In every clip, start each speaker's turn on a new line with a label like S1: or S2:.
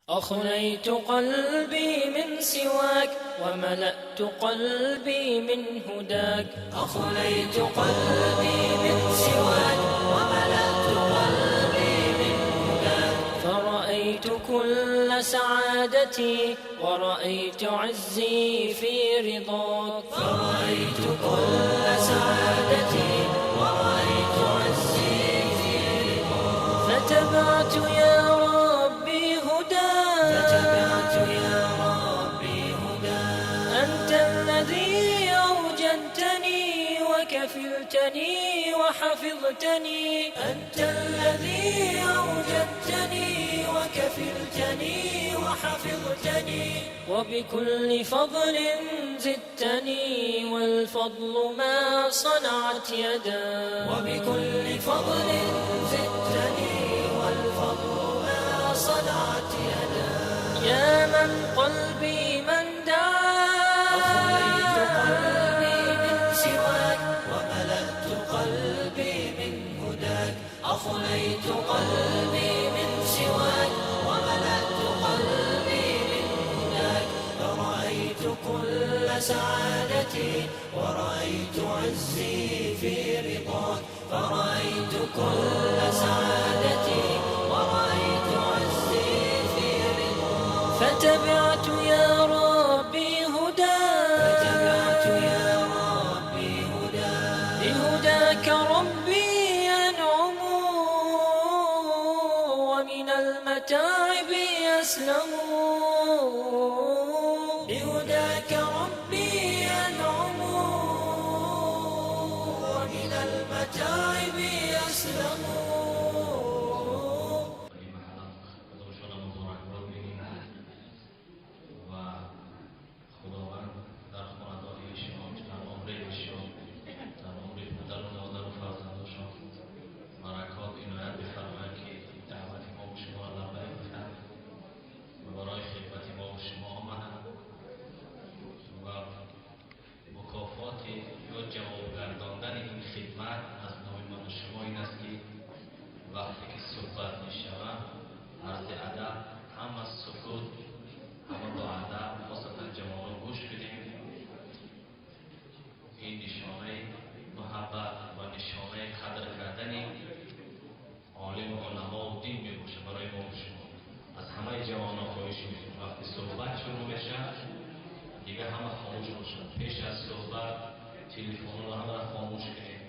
S1: أخليت قلبي من سواك وملأت قلبي من هداك. أخليت قلبي من سواك وملأت قلبي من هداك. فرأيت كل سعادتي ورأيت عزي في رضاك. فرأيت كل سعادتي ورأيت عزي في رضاك. فتبعت يا ربي هداك. فتبعت يا ربي هداك. أنت الذي أوجدتني وكفلتني وحفظتني. أنت الذي أوجدتني وكفلتني وحفظتني. وبكل فضل زدتني والفضل ما صنعت يداك. وبكل فضل زدتني والفضل ما صنعت يداك. يا من قلبي من دعاك. أخليت قلبي من سواك وملأت قلبي من هداك. أخليت قلبي من سواك وملأت قلبي من هداك. فرأيت كل سعادتي ورأيت عزي في رضاك. فرأيت كل سعادتي ورأيت عزي في رضاك. فتبعت يا ربي هداك. فتبعت يا ربي هداك. بهداك ربي أنعم ومن المتاعب أسلم. بهداك ربي أنعم ومن المتاعب أسلم.
S2: این محل خداشون مبارک بگیم و خداوند در خاندان ایشان، در عمر ایشان، در عمر پدر و مادر و فرزندشان برکات عنایت بفرماید که دعوت ما و شما را لبیک گفتند و برای خدمت ما و شما آمدند و مکافات یا جواب گرداندن این خدمت از نام من و شما این است که وقتی که صحبت می شود، عرض ادب، هم از سکوت، همه با ادب، خاصتا جوانان، گوش بدیم. این نشانه محبت و نشانه قدر کردن عالم و علما و دین می باشه برای ما و شما. از همه جوانان خواهش میکنم وقتی صحبت شروع میشه دیگه همه خاموش باشن. پیش از صحبت تلفن رو همه را خاموش کنید.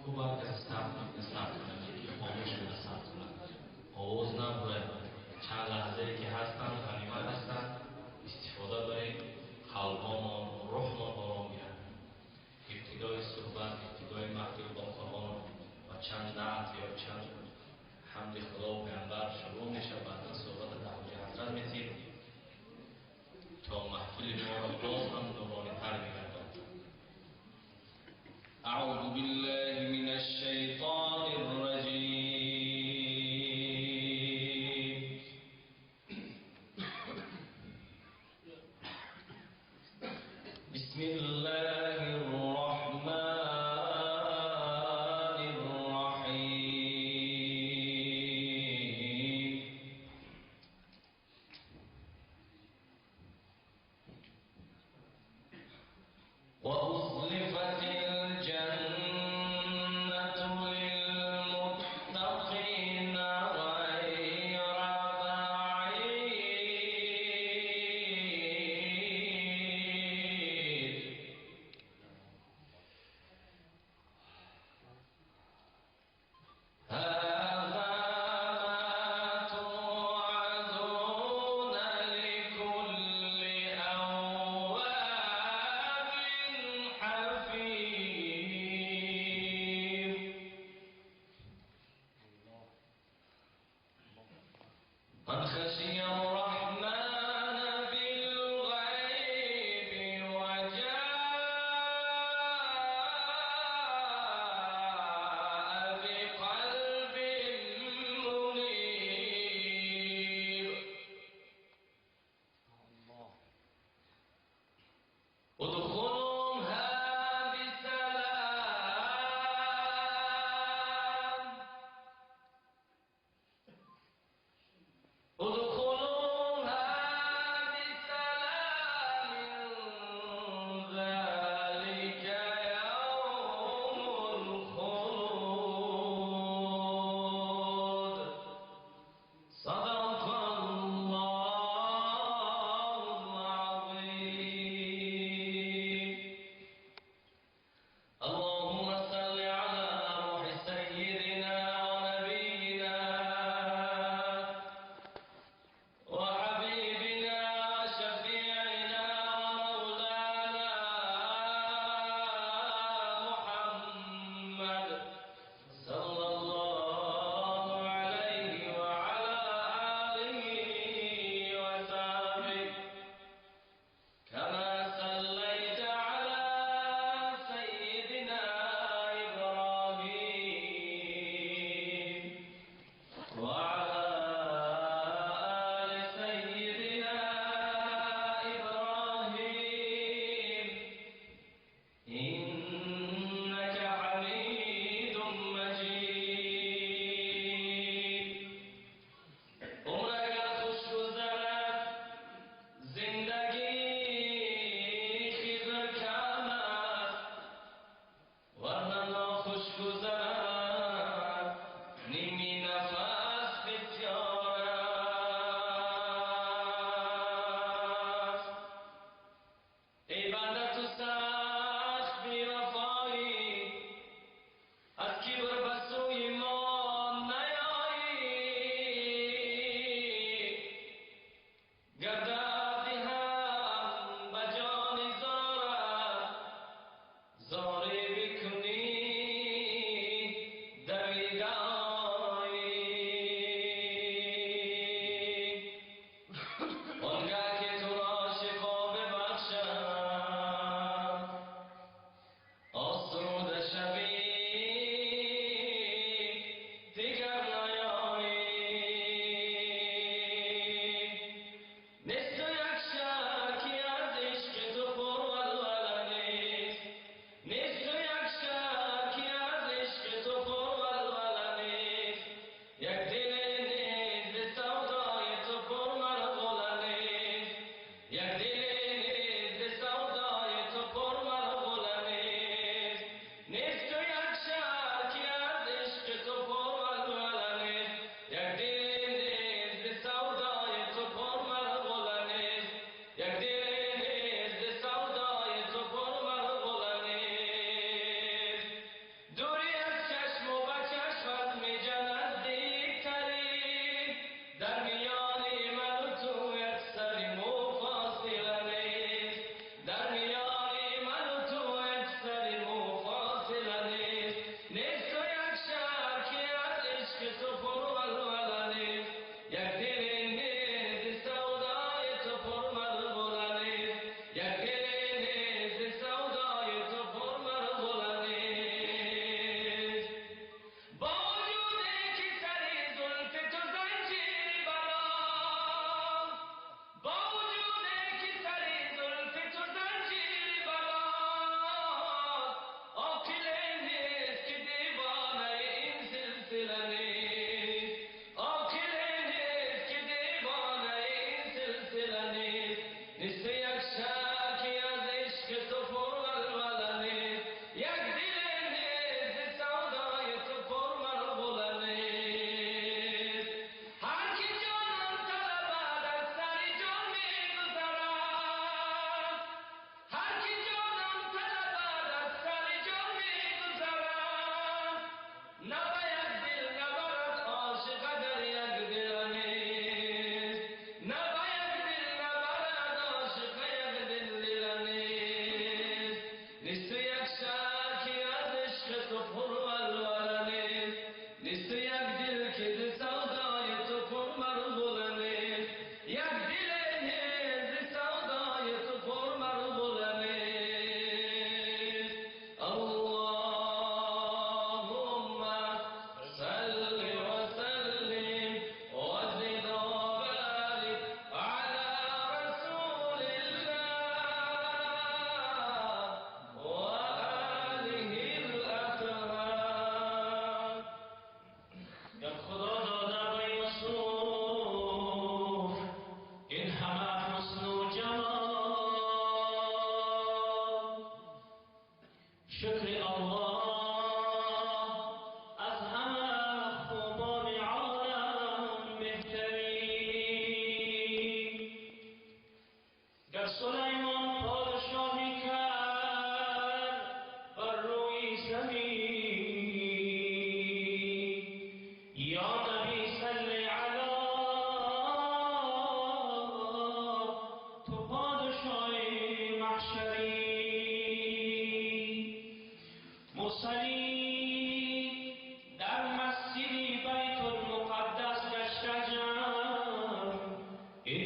S2: خوب هم کسی ثبت میکنه ثبت کنه، یکی خاموش کنه ثبت کنه، آواز نبوده. چند لحظه که هستن غنیمت هستن، استفاده بریم، قلبامون روحمان آرام گیرد. ابتدای صحبت، ابتدای محفل با قرآن و چند نعت یا چند حمد خدا و پیامبر شروع میشه. بعدا صحبت در حضرت حضرت میتیم تا محفل ما را باز هم نورانی‌تر بگرداند.
S3: أعوذ بالله من الشيطان الرجيم. بسم الله الرحمن الرحيم.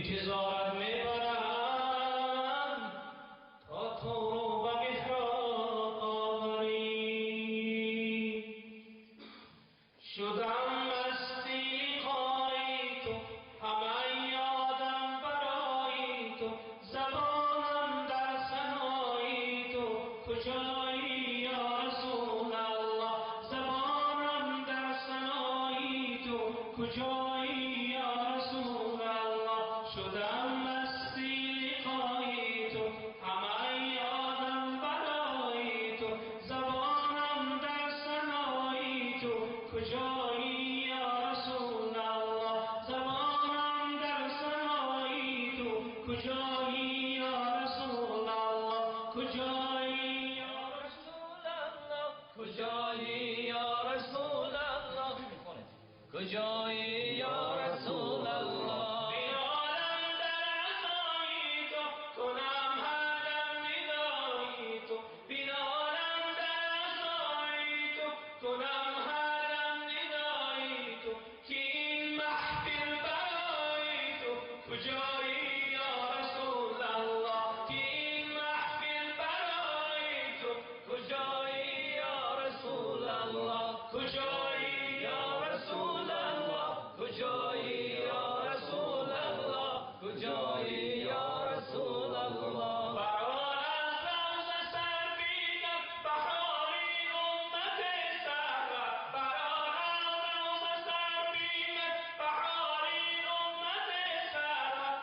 S3: Интизорат мебарам то туро ба меҳроб оварӣ. Шудам масти лиқои ту, ҳама ёдам барои ту, забонам дар санои ту. Куҷоӣ ё Расулаллоҳ? Забонам дар санои ту. Куҷоӣ ё Расулаллоҳ? Шудам масти лиқои ту, ҳама ёдам барои ту, забонам дар санои ту. Куҷоӣ ё Расулаллоҳ? Забонам дар санои ту. Куҷоӣ ё Расулаллоҳ? Куҷоӣ ё Расулаллоҳ? Куҷоӣ ё Расулаллоҳ?
S2: Куҷоӣ ё Расулаллоҳ?
S3: Бинолам дар азои ту, кунам ҳар дам нидои ту. Бинолам дар азои ту, кунам ҳар дам нидои ту, ки ин маҳфил барои ту. Куҷоӣ ё Расулаллоҳ? Ки ин маҳфил барои ту.
S2: Куҷоӣ ё Расулаллоҳ?
S3: Куҷоӣ
S2: ё Расулаллоҳ? Куҷоӣ ё Расулаллоҳ? Куҷоӣ ё Расулаллоҳ?
S3: Барор аз равза сар бинам баҳори уммат сарвар. Барор аз равза сар бинам баҳори уммат сарвар.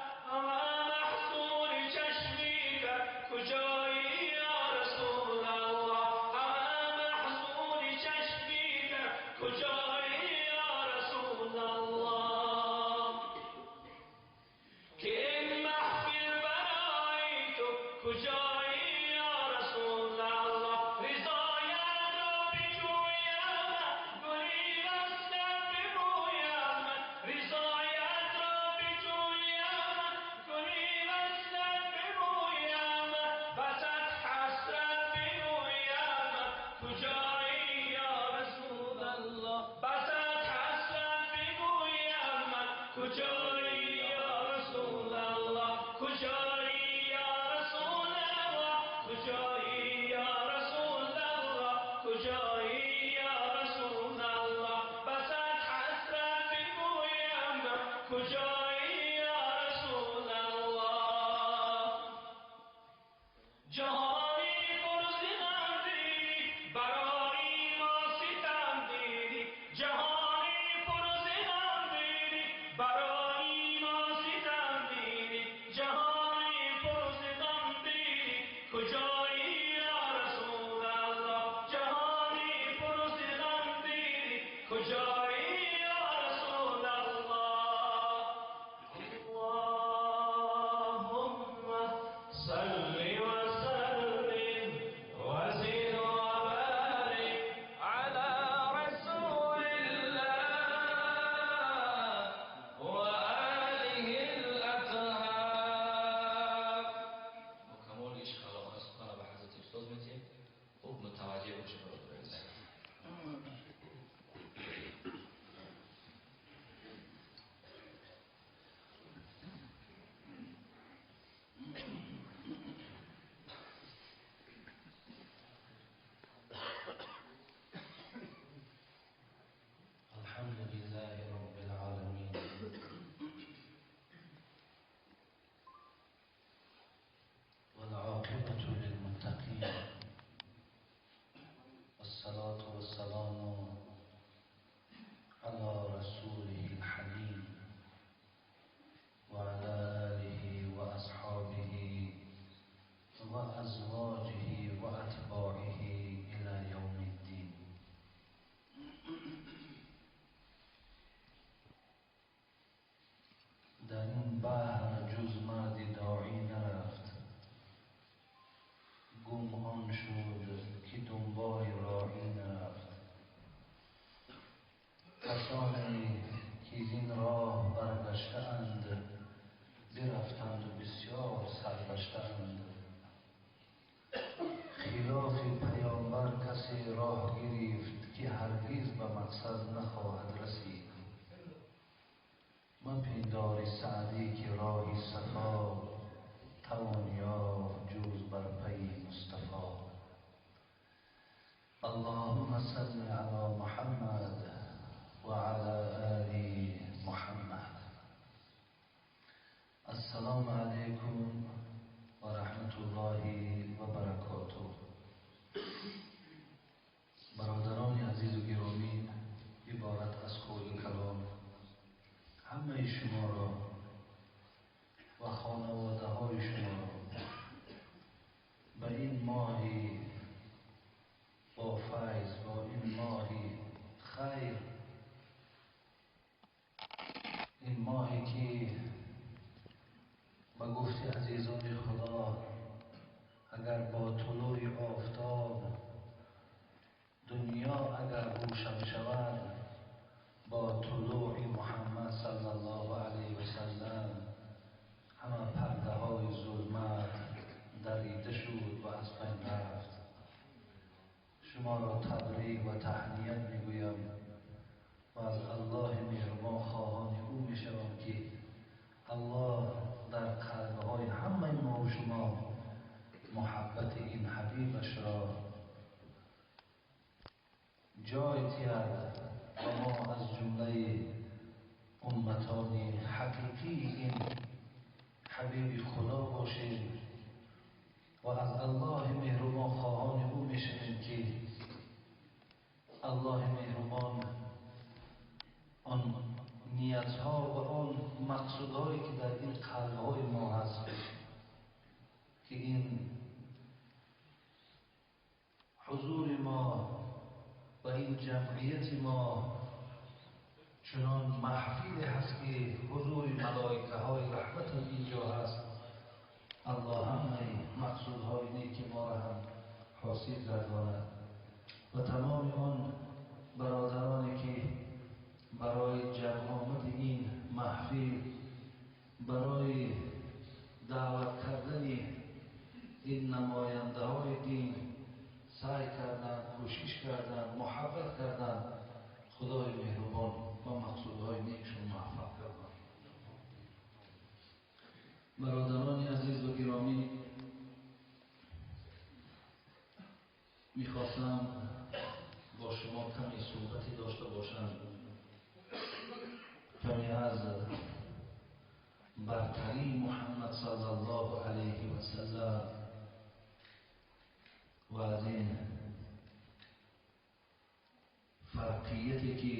S4: Ассалому алайкум ва раҳматуллоҳи ва баракотуҳ. Бародарони азизу гиромӣ, иборат аз хурду калон, ҳамаи шуморо ва хонаводаҳои шуморо ба ин моҳи бо файз, бо ин моҳи хайр, ин моҳе ки ба гуфти азизони Худо агар бо тулӯи офтоб дунё агар рӯшан шавад, бо тулӯи Муҳаммад саллаллоҳу алайҳи васаллам ҳама пардаҳои зулмат дарида шуд ва аз байн рафт. Шуморо табрик ва таҳният мегӯям ва аз Аллоҳи меҳрубон хоҳони ӯ мешавам ки Аллоҳ дар қалбҳои ҳамаи мо ва шумо муҳаббати ин ҳабибашро ҷой диҳад ва мо аз ҷумлаи умматони ҳақиқии ин ҳабиби Худо бошем ва аз Аллоҳи меҳрубон хоҳони ӯ мешавем ки Аллоҳи меҳрубон он ниятҳо ва он мақсудҳое ки дар ин қалбҳои мо ҳаст, ки ин ҳузури мо ва ин ҷамъияти мо чунон маҳфиле ҳаст ки ҳузури малоикаҳои раҳмат инҷо ҳаст, Аллоҳ ҳамаи мақсудҳои неки моро ҳам ҳосил гардонад ва тамоми он бародароне ки барои ҷамъ омади ин маҳфил, барои даъват кардани ин намояндаҳои дин саъй карданд, кӯшиш карданд, муҳаббат карданд, Худои меҳрубон ба мақсудҳои некшон муваффақ гардонад. Бародарони азизу гиромӣ, мехостам бо шумо каме суҳбате дошта бошам, каме аз бартарии Муҳаммад саллаллоҳу алайҳи васаллам ва аз ин фарқияте ки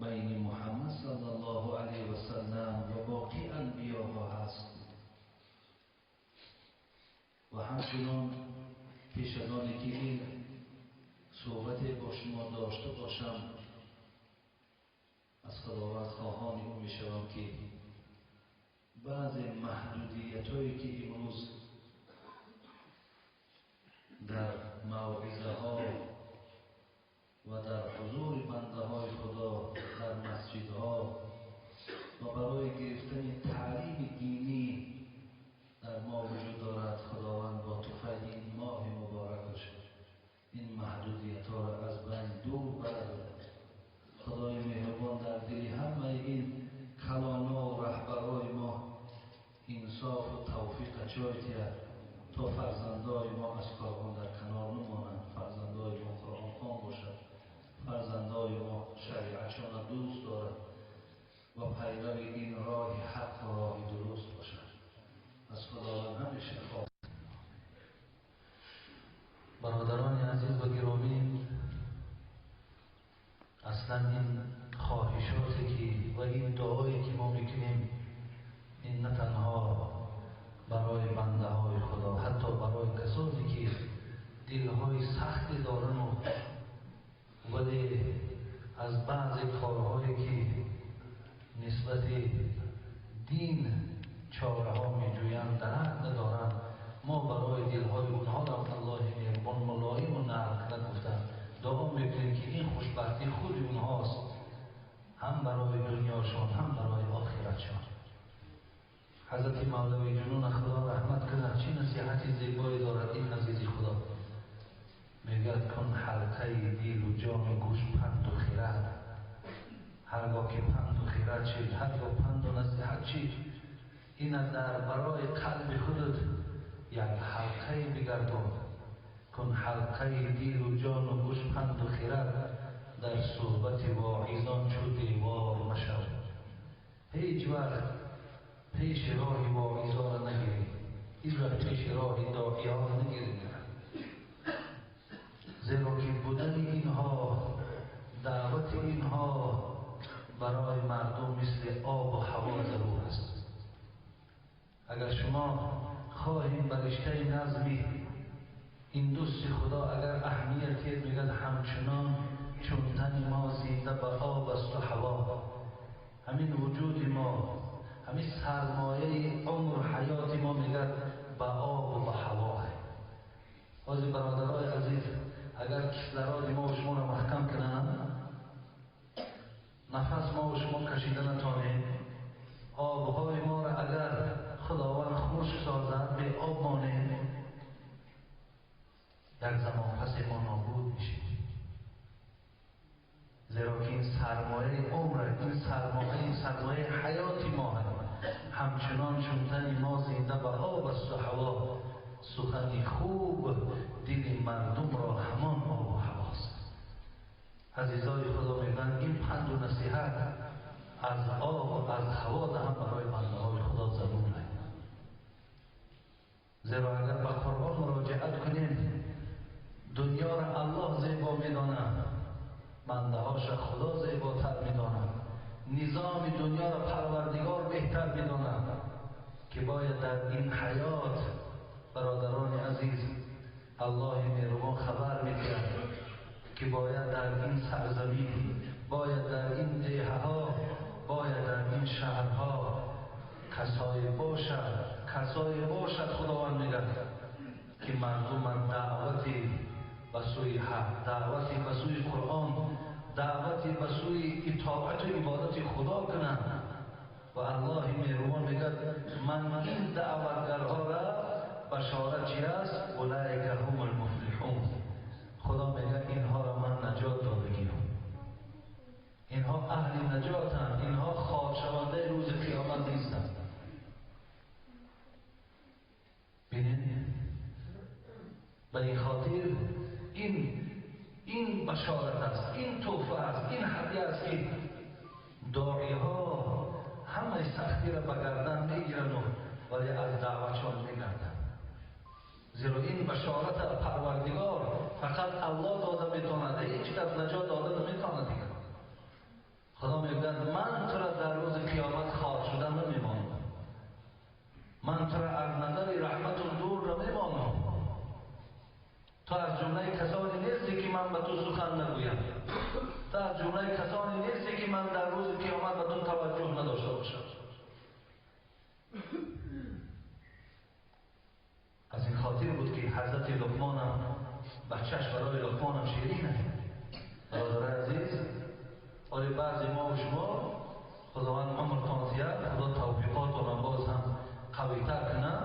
S4: байни Муҳаммад саллаллоҳу алайҳи васаллам ва боқӣ анбиёҳо ҳаст ва ҳамчунон пеш аз оне ки ин суҳбате бо шумо дошта бошам, аз Худованд хоҳони ӯ мешавам ки баъзе маҳдудиятҳое ки имрӯз дар мавъизаҳо ва дар ҳузури бандаҳои Худо дар масҷидҳо ва барои гирифтани таълими динӣ дар мо вуҷуд дорад, Худованд бо туфайли ин моҳи муборакаш ин маҳдудиятҳоро аз байн дур барад. Худои меҳрубон дар дили ҳамаи ин калоно ва раҳбарои мо инсофу тавфиқа ҷой диҳад то фарзандои мо аз Қуръон дар канор намонанд, фарзандои мо қуръонхон бошад, фарзандои мо шариатшонро дӯст дорад ва пайрави ин роҳи ҳақ ва роҳи дуруст бошад. Аз Худованд ҳамеша хоҳ. Бародарони азиз ва гиромӣ, аслан ин хоҳишоте ки ва ин дуое ки мо мекунем, ин на танҳо барои бандаҳои Худо, ҳатто барои касоне ки дилҳои сахте доранд, вале аз баъзе корҳое ки нисбати дин чораҳо меҷӯянд дарк надоранд, мо барои дилҳои онҳо ҳам Аллоҳи меҳрубон мулоиму нарм нагуфтанд дуо мекунем ки ин хушбахтии худи онҳост, ҳам барои дунёшон, ҳам барои охиратшон. Ҳазрати Мавлавӣ Ҷунун, Худо раҳмат кунад, чӣ насиҳати зебое дорад ин азизи Худо. Мегӯяд: кун ҳалқаи дилу ҷону гӯш панду хирад. Ҳаргоҳ ки панду хирад шид, ҳаргоҳ панду насиҳат шид, ина дар барои қалби худат як ҳалқае бигардон. Кун ҳалқаи дилу ҷону гӯш панду хирад, дар суҳбати воизон чу девор машав. Ҳеҷ вақт пеши роҳи доиҳо нагиред, зеро ки будани инҳо, даъвати инҳо барои мардум мисли об ва ҳаво зарур аст. Агар шумо хоҳем ба риштаи назми ин дӯсти Худо агар аҳамият мегӯяд, ҳамчунон чун тани мо зинда ба об аст ва ҳаво, ҳамин вуҷуди мо, ҳамин сармояи умру ҳаёти мо мегӯяд ба об ва ба ҳаво. Ҳозир бародарои азиз, агар кислороди мо шуморо маҳкам кунанд, нафас мо шумо кашида натонем, обҳои моро агар Худованд хушк созад, бе об монем, як замон пасе мо нобуд мешем. Зеро ки ин сармояи умр, ин сармояи ҳаёти мо аст. Ҳамчунон чун тани мо зинда ба об аст ва ҳаво, сухани хуб дили мардумро ҳамон об ва ҳавост. Азизои Худо мегӯянд ин панду насиҳат аз об ва аз ҳаво ҳам барои бандаҳои Худо зарур аст. Зеро агар ба Қуръон муроҷиат кунем, дунёро Аллоҳ зебо медонад, бандаҳоша Худо зеботар медонад, низоми дунёро Парвардигор беҳтар медонад, ки бояд дар ин ҳаёт бародарони азиз, Аллоҳи меҳрубон хабар медиҳад ки бояд дар ин сарзамин, бояд дар ин деҳаҳо, бояд дар ин шаҳрҳо касое бошад, касое бошад, Худованд мегӯяд ки мардумро даъвати ба сӯи ҳақ, даъвати ба сӯи Қуръон, даъвати ба сӯи итоату ибодати Худо кунанд. Ва Аллоҳи меҳрубон мегӯяд ман ин даъватгарҳоро башорат чи аст? Улайка ҳумул муфлиҳун. Худо мегӯяд инҳоро ман наҷот додагиям, инҳо аҳли наҷотанд, инҳо хоршавандаи рӯзи қиёмат нестанд. Бинед, ба ин хотир ин башорат аст, ин туҳфа аст, ин ҳадия аст ки доиҳо ҳамаи сахтиро ба гардан мегиранд, вале аз даъватшон мегарданд. Зеро ин башорат Парвардигор фақат Аллоҳ дода метавонад, ҳеҷ кас наҷот дода наметавонад дигар. Худо мегӯяд ман туро дар рӯзи қиёмат хор шуда намемонам, ман туро аз назари раҳмату дур намемонам, ту аз ҷумлаи касоне нести ки ман ба ту сухан нагӯям, ту аз ҷумлаи касоне нести ки ман дар рӯзи қиёмат ба ту таваҷҷӯҳ надошта бошам. Аз ин хотир буд ки ҳазрати Луқмонам бачаш барои Луқмонам ширин аст. Бародарои азиз, оё баъзе мо ва шумо Худованд умртон зиёд, Худо тавфиқотонро боз ҳам қавитар кунад,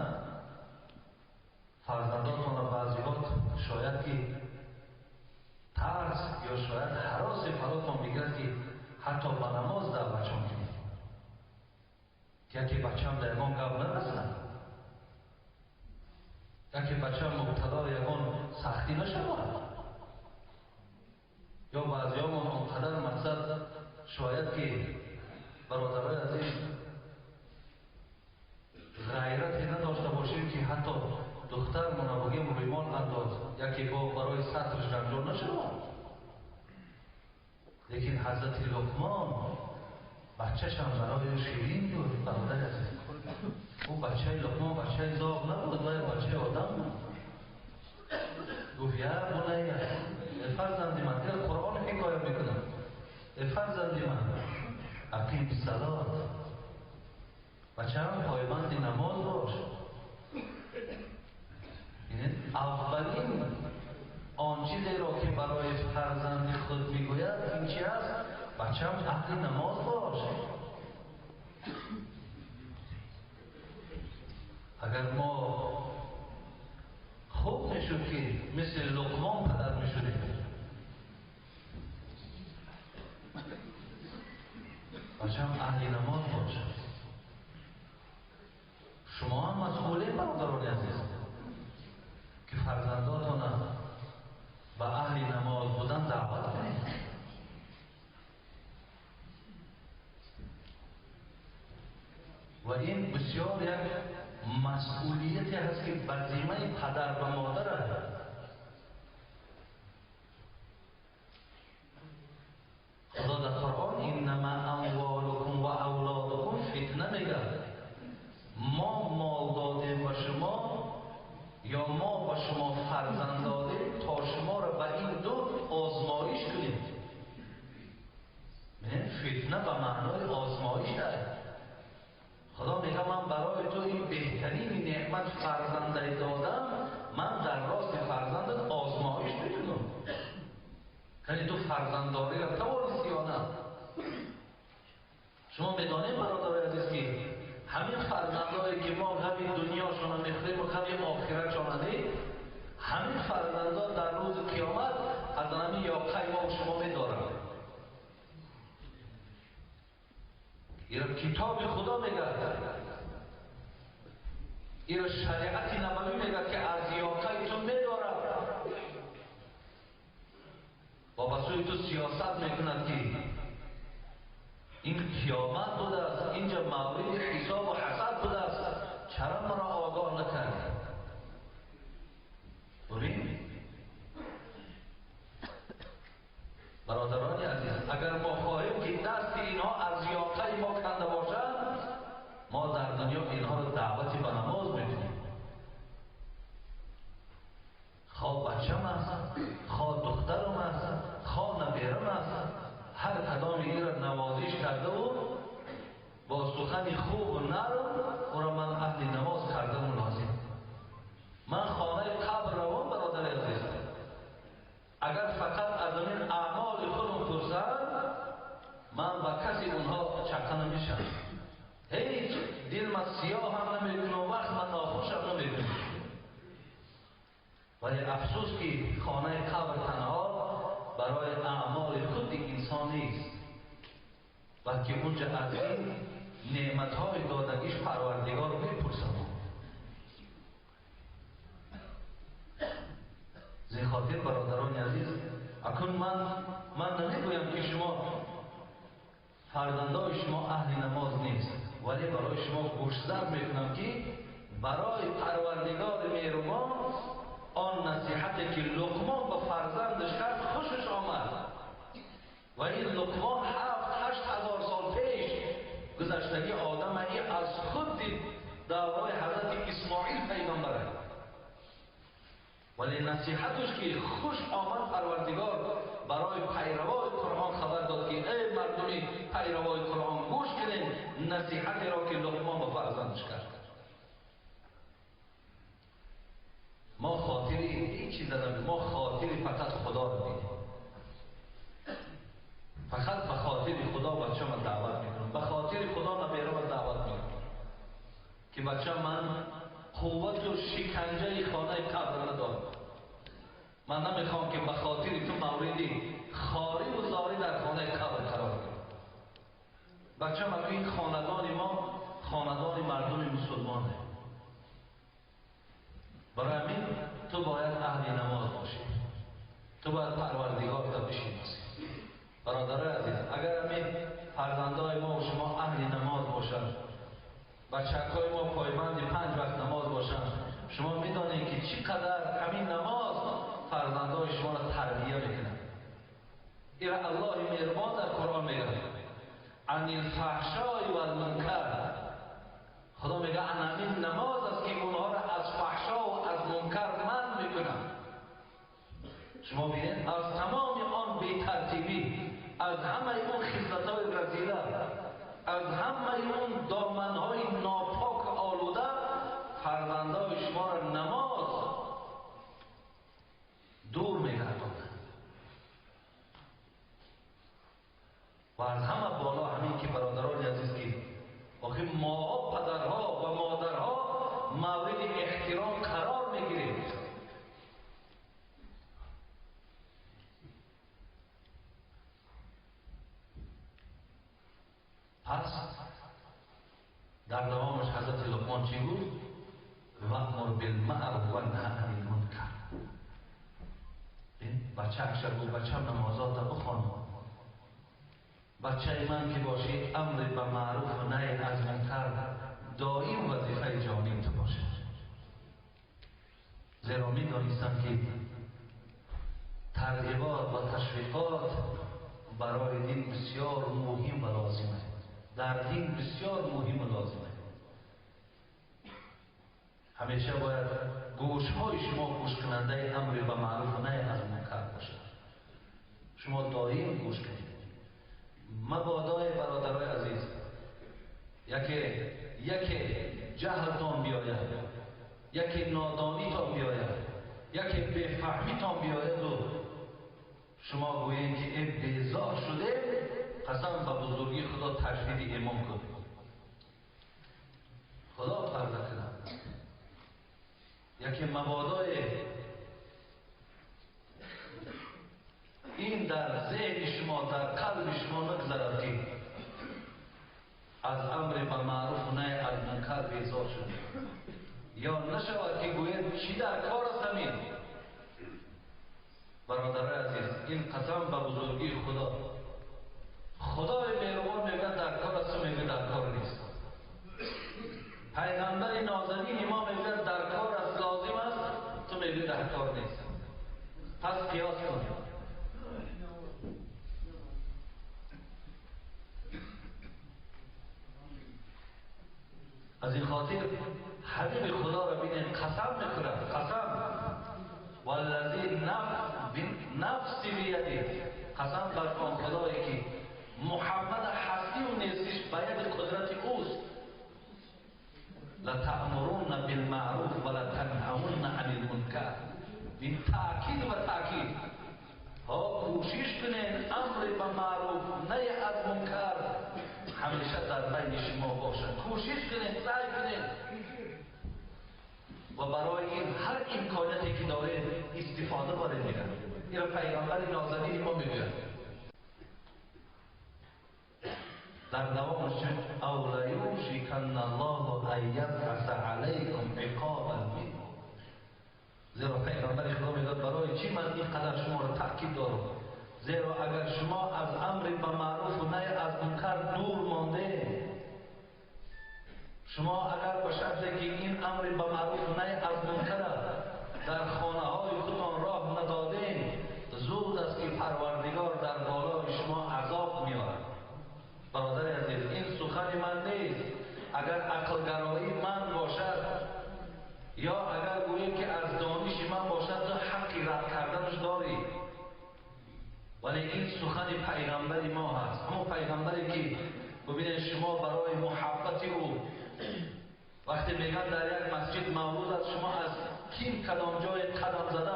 S4: фарзандотонро баъзеҳот шояд ки тарс ё шояд ҳаросе фаротон бигирад ки ҳатто ба намоз даъватшон кунед, яке бачам дар ягон гап нарасад, яке бачам мубтало ягон сахтӣ нашавад, ё баъзеҳомон он қадар мақсад шояд ки бародарои азиз ғайрате надошта бошем ки ҳатто духтармонро бигем рӯймол андоз, яке бо барои сатраш ранҷон нашавад. Лекин ҳазрати Луқмон бачашам барои ширин буд. Бародари азиз, ӯ бачаи Луқмон бачаи зоғ набуд, вай бачаи одам буд. Гуфт я бунайя, эй фарзанди ман, ин Қуръон ҳикоя мекунад, эй фарзанди ман, ақим салот, бачаам пойбанди намоз бош. Аввалин он чизеро ки барои фарзанди худ мегӯяд ин чи аст? Бачаам аҳли намоз бош. Агар мо хуб мешуд ки мисли Луқмон падар мешудем, бачаам аҳли намоз бош. Шумо ҳам масъулем бародарони азиз ки фарзандотонро ба аҳли намоз будан даъват кунед. Ва ин бисёр як مسئولیتی هست که بر ذمه پدر و مادر است. خدا در قرآن انما اموالکم و اولادکم فتنه میگه. ما مال دادیم به شما یا ما به شما فرزند دادیم تا شما را به این دو آزمایش کنیم. فتنه به معنای آزمایش داره. خدا میگه من برای تو این بهترین نعمت فرزنده دادم، من در راست فرزندت آزمایش میکنم. یعنی تو فرزندداری را توانستی یا نه؟ شما میدانید برادرای عزیز که همین فرزندهایی که ما همین دنیاشون میخوریم و همین آخرتشان نه، همین فرزندها در روز قیامت از همین یاقه ما و شما میدارند. این کتاب خدا میگه، این شریعت نبوی میگه که از یاقه تو میدارد و به سوی تو سیاست میکند که این قیامت بوده است، اینجا مورد حساب و حسد بوده است، چرا مرا آگاه نکردی؟ ببین برادران عزیز، اگر ما خواهیم که دست اینها از یاقه ما کنده باشد، ما در دنیا اینها را دعوتی به نماز میکنیم. خواه بچم است، خواه دخترم است، خواه نبیرم است، هر کدام این را نوازش کرده و با سخن خوب و نرم او را من اهل نماز کردم و لازم. من خانه قبر روم برادر عزیز، اگر فقط از این اعمال خودم پرسند، من با کسی اونها چکه نمیشم. هیچ دل من سیاه هم نمیکنم، وقت من ناخوش هم نمیکنم. ولی افسوس که خانه قبر تنها برای اعمال خود انسان نیست، بلکه اونجا از این نعمتهای دادگیش پروردگار میپرسند. زین خاطر برادران عزیز، اکنون من نمیگویم که شما فرزندای شما اهل نماز نیست، ولی برای شما گوشزد میکنم که برای پروردگار مهربان آن نصیحتی که لقمان به فرزندش کرد خوشش آمد. و این لقمان 7-8 هزار سال پیش گذشتگی آدم این از خود دعوای حضرت اسماعیل پیغمبره، ولی نصیحتش که خوش آمد پروردگار برای پیروای قرآن خبر داد که ای مردمی پیروای قرآن گوش کنید نصیحتی را که لقمان به فرزندش کرد. ما خاطری این چیز نداریم، ما خاطری فقط خدا رو میدیم. فقط به خاطر خدا بچه من دعوت میکنم، به خاطر خدا نبیره من دعوت میکنم که بچه من قوت و شکنجه خانه قبر ندارم. من نمیخوام که به خاطر تو موردی خاری و زاری در خانه قبر قرار گیرم. بچه من این خاندان ما خاندان مردم مسلمانه، برای همین تو باید اهل نماز باشی، تو باید پروردگار تا بشناسی. برادرای عزیز، اگر همین فرزندای ما و شما اهل نماز باشند، بچه‌های ما پایبند 5 وقت نماز باشند، شما میدانید که چقدر همین نماز فرزندای شما را تربیه میکنه. این الله مهربان در قرآن میگه عن الفحشاء والمنکر. خدا میگه همین نماز است که اونها را از فحشا و از منکر منع میکنه. شما ببینید از تمام آن بی‌ترتیبی، از همه اون خصلت‌های رذیله، از همه اون دامن‌های ناپاک آلوده، فرزندای شما را نماز دور می‌گرداند. و از همه بالا همین که برادران عزیز که آخه ما پدرها و مادرها مورد احترام قرار میگیریم. پس در دوامش حضرت لقمان چی گفت؟ وامر بالمعروف و نه عن المنکر. بچه اکشر گفت بچه نمازات بخوان، بچه من که باشی امر به معروف و نهی از منکر دائم وظیفه جانی تو باشه. که ترغیبات و تشویقات برای دین بسیار مهم و لازمه. در دین بسیار مهم و لازمه. همیشه باید گوش‌های شما گوش کننده امر به معروف و نهی از منکر باشد. شما دائم گوش کنید. مبادای برادرای عزیز، یکی جهلتان بیاید، یکی نادانیتان بیاید، یکی بفهمیتان بیاید و شما گویید که ای بیزار شده، قسم به بزرگی خدا تجدید ایمان کن. خدا پرده کنم. یکی مبادای این در ذهن شما، در قلب شما نگذرد که از امر به معروف و نهی از منکر بیزار شده، یا نشود که گوید چی در کار است همین. برادرای عزیز، این قسم به بزرگی خدا، خدای مهربان میگه در کار است، میگه در کار نیست. پیغمبر نازنین ما میگه در کار است، لازم است، تو میگه در کار نیست. پس قیاس کنید. از این خاطر حبیب خدا را بینید قسم میخورد، قسم والذی نفسی بیده، قسم بر آن خدایی که محمد هستی و نیستیش باید قدرت اوست. لتأمرون بالمعروف ولتنهون عن المنکر. این تأکید و تأکید ها، کوشش کنین امر به معروف نهی از منکر همیشه در بین شما باشد. کوشش کنین، سعی کنین و برای این هر امکانیتی که داره استفاده برید. میگن این را پیغمبر نازنین ما میگوید در دوامش او لیوشکن الله ان یبعث علیکم عقابا منه. زیرا پیغمبر خدا میگوید برای چی من اینقدر شما را تاکید دارم؟ زیرا اگر شما از امر به معروف و نهی از منکر دور مانده، شما اگر به شرطی که این امر به معروف و نهی از منکر در خانه های خودتان راه ندادین، زود است که پروردگار در بالای شما عذاب میآورد. برادر عزیز، این سخن من نیست. اگر عقلگرایی من باشد یا اگر گوییم که از دانش من باشد، تو حقی رد کردنش داری، ولی این سخن پیغمبر ما هست. همون پیغمبری که ببینید شما برای محبت او وقتی میگن در یک مسجد مولود است، شما از کیم کدام جای قدم زده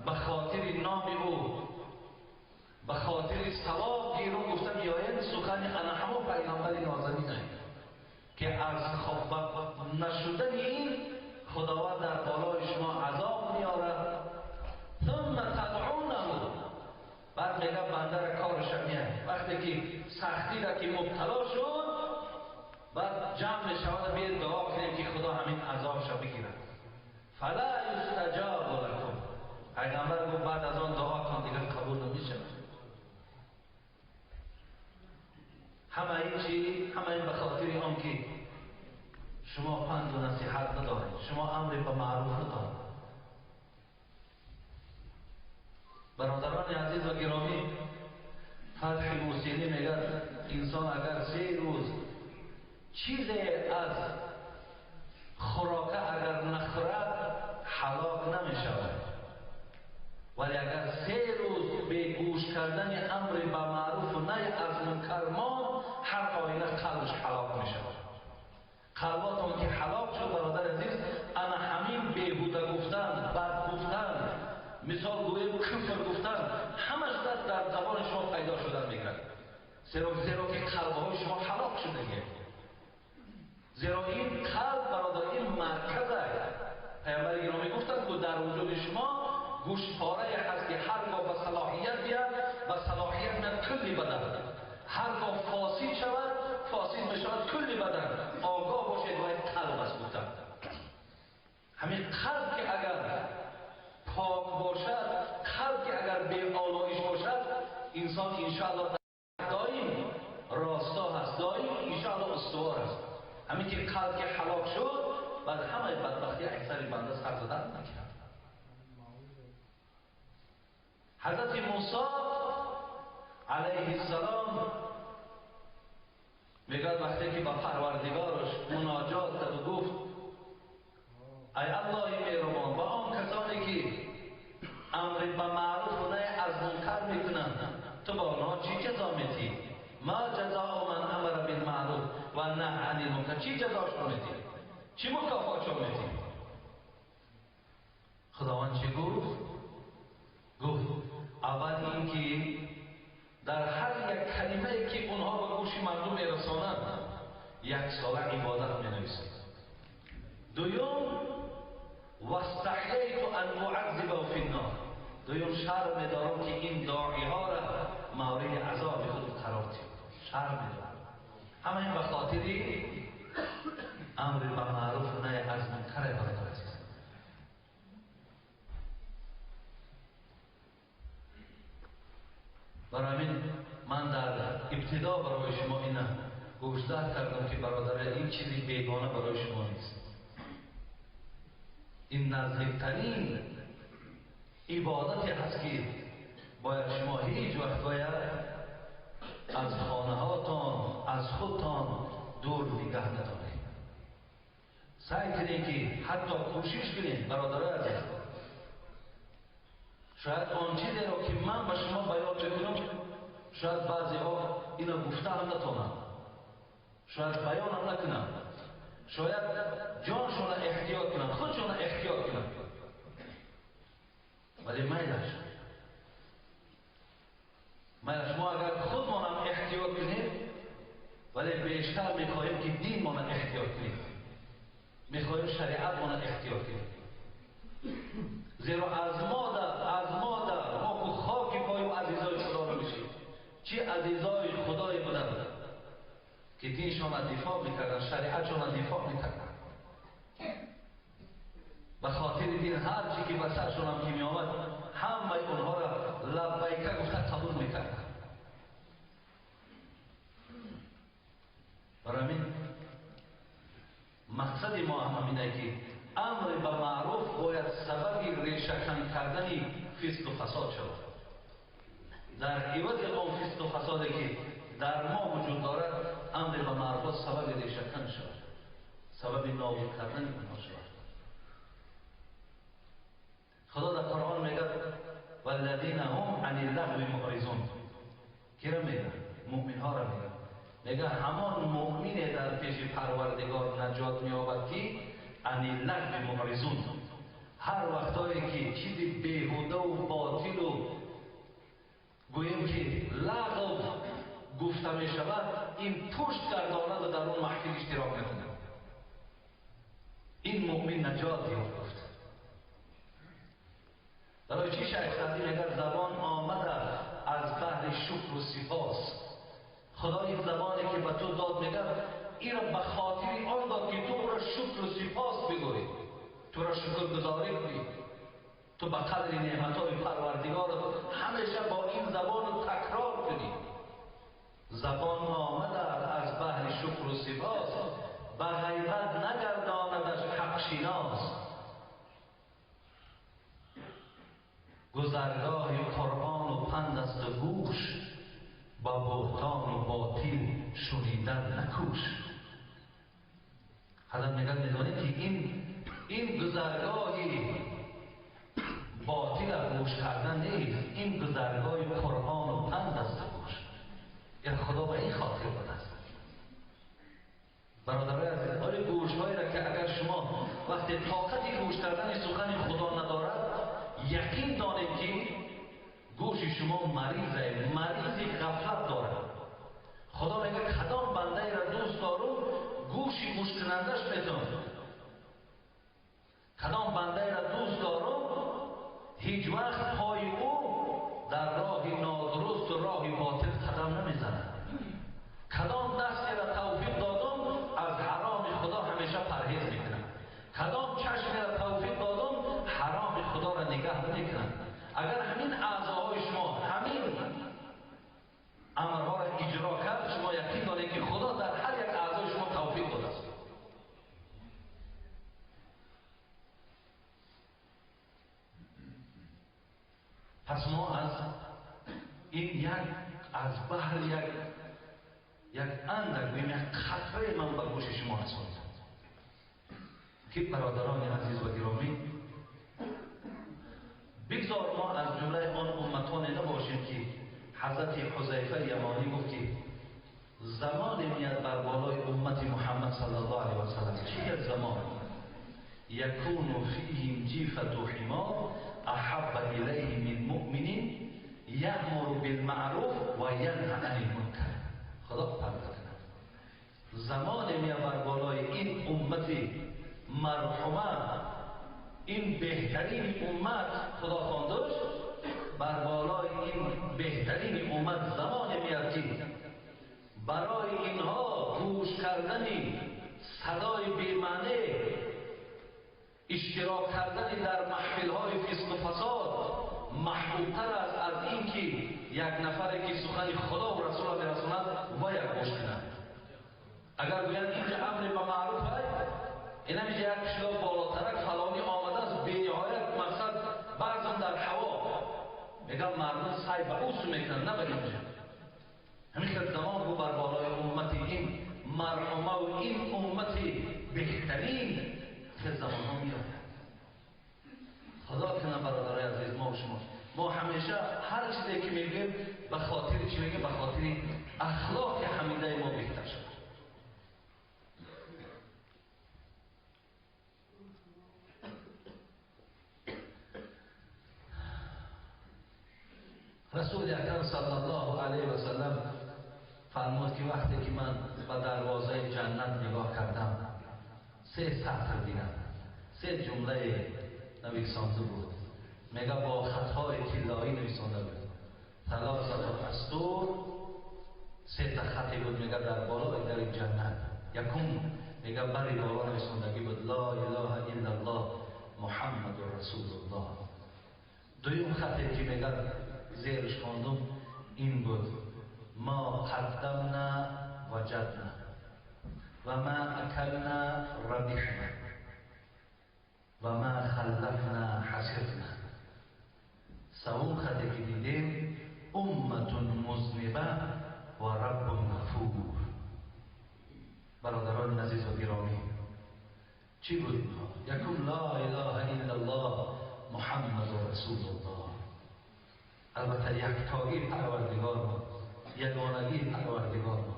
S4: به خاطر نام او، به خاطر ثواب گیرون گفته میآید. سخن انا همون پیغمبر نازنینه که از نشدن این خداوند در بالای شما عذاب میآورد. ثم تدعونه، بعد میگه بنده را کارش میاد. وقتی که سختی را که مبتلا شد، بعد جمع میشود بیاید دعا کنیم که خدا همین عذابش را بگیرد. فلا یستجاب لکم. پیغمبر گفت بعد از آن دعا کن دیگر قبول نمیشود. همه این چی؟ همه این به خاطر آن که شما پند و نصیحت ندارید، شما امر به معروف ندارید. برادران عزیز و گرامی، فتح موسیقی میگه انسان اگر 3 روز چیزی از خوراکه اگر نخورد هلاک نمیشود، ولی اگر 3 روز به گوش کردن امر به معروف و نهی از منکر ماند، هر آینه قلبش هلاک میشود. قلباتون که هلاک شد برادر عزیز، انا همین بیهوده گفتن، بد گفتن، مثال گویم کفر گفتن، همش در زبان شما پیدا شدن میگرد. زیرا که قلبهای شما هلاک شده. زیرا این قلب برادر این مرکز است. پیامبر گرامی گفتند که در وجود شما گوشتپاره هست که هرگاه به صلاحیت بیاد، به صلاحیت میاد کلی بدن، هرگاه فاسد شود فاسد میشود کلی بدن. آگاه باشید باید قلب است گفتند. همین قلب که اگر پاک باشد، قلب که اگر بی آلایش باشد، انسان انشاءالله دائم راستا هست، دائم انشاءالله استوار است. همین که قلب که هلاک شد، بعد همه بدبختی اکثر بنده سر زدن نکرد. حضرت موسی علیه السلام میگه وقتی که با پروردگارش مناجات کرد و گفت ای الله مهربان، با آن کسانی که امر به معروف و نهی از منکر میکنند تو با آنها چی جزا میدی؟ ما جزاء من امر بالمعروف و نهی عن المنکر، چی جزاشون میدی؟ چی مکافاتشون میدی؟ خداوند چی گفت؟ گفت اول اینکه در هر یک کلمه که اونها به گوش مردم میرسانند یک ساله عبادت مینویسند. دوم واستحییت ان اعذبه فی النار، دوم شرم می‌دارم که این داعی ها را مورد عذاب خود قرار دهم، شرم می‌دارم. همه این به خاطر امر به معروف و نهی از منکر. برادر عزیز، برای همین من در ابتدا برای شما اینه گوشزد کردم که برادر این چیزی بیگانه برای شما نیست. این نزدیکترین عبادتی هست که باید شما هیچ وقت باید از خانه هاتان، از خودتان دور نگه ندارید. سعی کنید که حتی کوشش کنید برادرای عزیز، شاید آن چیزی را که من به شما بیان میکنم شاید بعضی ها اینو گفته هم نتونن، شاید بیان هم نکنن، شاید جانشون را احتیاط کنن، خودشون را احتیاط کنن، ولی میلش ما اگر خودمان هم احتیاط کنیم، ولی بیشتر میخواهیم که دینمان را احتیاط کنیم، میخواهیم شریعتمان را احتیاط کنیم. زیرا از ما در ما که خاک پای و عزیزای خدا رو میشیم. چه عزیزای خدای بودند که دینشان را دفاع میکردن، شریعتشان را دفاع میکردن، به خاطر دین هر چی که به سرشان هم که میآمد همه اونها را لبیکه گفته قبول میکردن. برای همین مقصد ما هم اینه که امر به معروف باید سبب ریشه‌کن کردن فسق و فساد شود. در عوض آن فسق و فسادی که در ما وجود دارد، امر به معروف سبب ریشه‌کن شود، سبب نابود کردن آنها شود. خدا در قرآن میگه والذین هم عن اللغو معرضون. کی را میگه؟ مؤمن ها را میگه. میگه همان مؤمن در پیش پروردگار نجات مییابد که عن اللغو معرضون. هر وقتایی که چیزی بیهوده و باطل و گوییم که لغو گفته می شود، این پشت گرداند و در اون محفل اشتراک نکند. این مؤمن نجات یافت. برای چی شیخ سعدی میگه زبان آمده از بهر شکر و سپاس. خدا این زبانی که به تو داد میگه این را به خاطر آن داد که تو را شکر و سپاس بگویی، تو را شکر گزاری کنی، تو به قدر نعمتهای پروردگار همیشه با این زبان تکرار کنی. زبان آمده از بهر شکر و سپاس، به غیبت نگرداندش حق شناس. گذرگاه قرآن و پند است و گوش، با بهتان و باطل شنیدن نکوش. حضرت میگن میدونید که این گذرگاهی باطل گوش کردن نیست، این گذرگاه قرآن و پند است و گوش. یعنی خدا به این خاطر داده است. برادرای عزیز، آیا گوشهایی را که اگر شما وقتی طاقت گوش کردن سخن خدا ندارد، یقین دانید که گوش شما مریضه، مریضی غفلت دارد. خدا میگه کدام بنده را دوست دارم گوشی گوش کنندش میتون. کدام بنده را دوست دارم هیچ وقت پای او در راه نادرست و راه باطل قدم نمیزند. کدام دستی را توفیق دادم از حرام خدا همیشه پرهیز میکنم. کدام چشمی را توفیق دادم حرام خدا را نگاه نمیکنم. اگر همین اعضاهای شما همین امرها را اجرا کرد، شما یقین دارید که خدا در هر یک اعضای شما توفیق داده است. پس ما از این یک از بحر یک اندک گوییم یک قطره من به گوش شما رساندم که برادران عزیز و گرامی، بگذار ما از جمله آن امتان نباشیم که حضرت حذیفه یمانی گفت که زمان میاد بر بالای امت محمد صلی الله علیه و سلم. چه زمان؟ یکون فیهم جیفة حمار احب الیه من مؤمن یأمر بالمعروف و ینهی عن المنکر. خدا پرده کند. زمان میاد بر بالای این امت مرحومه، این بهترین امت، خدا خواندش بر بالای این بهترین امت زمان میاد که برای اینها گوش کردن صدای بی‌معنی، اشتراک کردن در محفل‌های فسق و فساد محبوبتر است از اینکه یک نفری که سخن خدا و رسول را برساند و یک گوش کند. اگر گویند اینجا امر به معروف است، این همیشه یک کشور بالاترک فلانی آمده است، بی‌نهایت مقصد بعضا در هوا میگم مردم سعی به او سو میکنند، نه به اینجا. همین که زمان بود بر بالای امت این مرحومه و این امت بهترین که زمان ها میآید. خدا کنه برادرای عزیز ما و شما، ما همیشه هر چیزی که میگیم به خاطر چی میگیم؟ به خاطر اخلاق حمیده ما بهتر شد. رسول اکرم صلی الله علیه و سلم فرمود که وقتی که من به دروازه جنت نگاه کردم، سه سطر دیدم، سه جمله نویسانده بود، میگه با خطهای طلایی نویسانده بود، ثلاثة اسطور، سه تا خطی بود میگه در بالای در جنت. یکم میگه بر بالا نویساندگی بود لا اله الا الله محمد رسول الله. دویم خطی که میگه زیرش خواندم این بود ما قدمنا وجدنا و ما اکلنا ربحنا و ما خلفنا حسرنا. سوم خطی که دیدیم امت مذنبه و رب غفور. برادران عزیز و گرامی، چی بود اینها؟ یکم لا اله الا الله محمد رسول الله. البته یکتایی پروردگار ما، یگانگی پروردگار ما،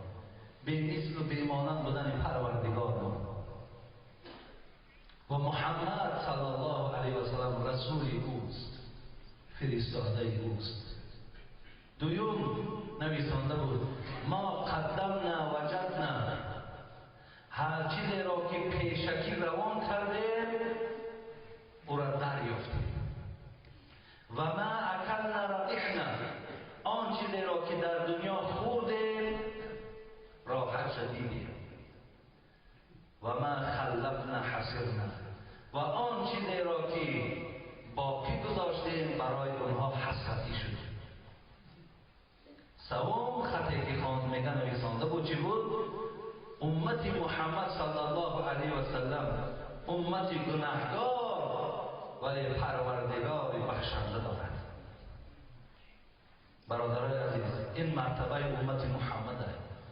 S4: بی مثل و بی مانند بودن پروردگار ما و محمد صلی الله علیه و سلم رسول اوست، فرستاده اوست. دوم نویسانده بود ما قدمنا وجدنا، هر چیزی را که پیشکی روان کردیم او را دریافتیم. و ما اکلنا ربحنا، آن چیزی را که در دنیا خوردیم راحت شدیدیم. و ما خلفنا حسرنا، و آن چیزی را که باقی گذاشتیم برای اونها حسرتی شد. سوم خطی که خواند میگه نویسانده بود چی بود؟ امت محمد صلی الله علیه و سلم امت گناهگار ولی پروردگار بخشنده دارد. برادرای عزیز، این مرتبه امت محمد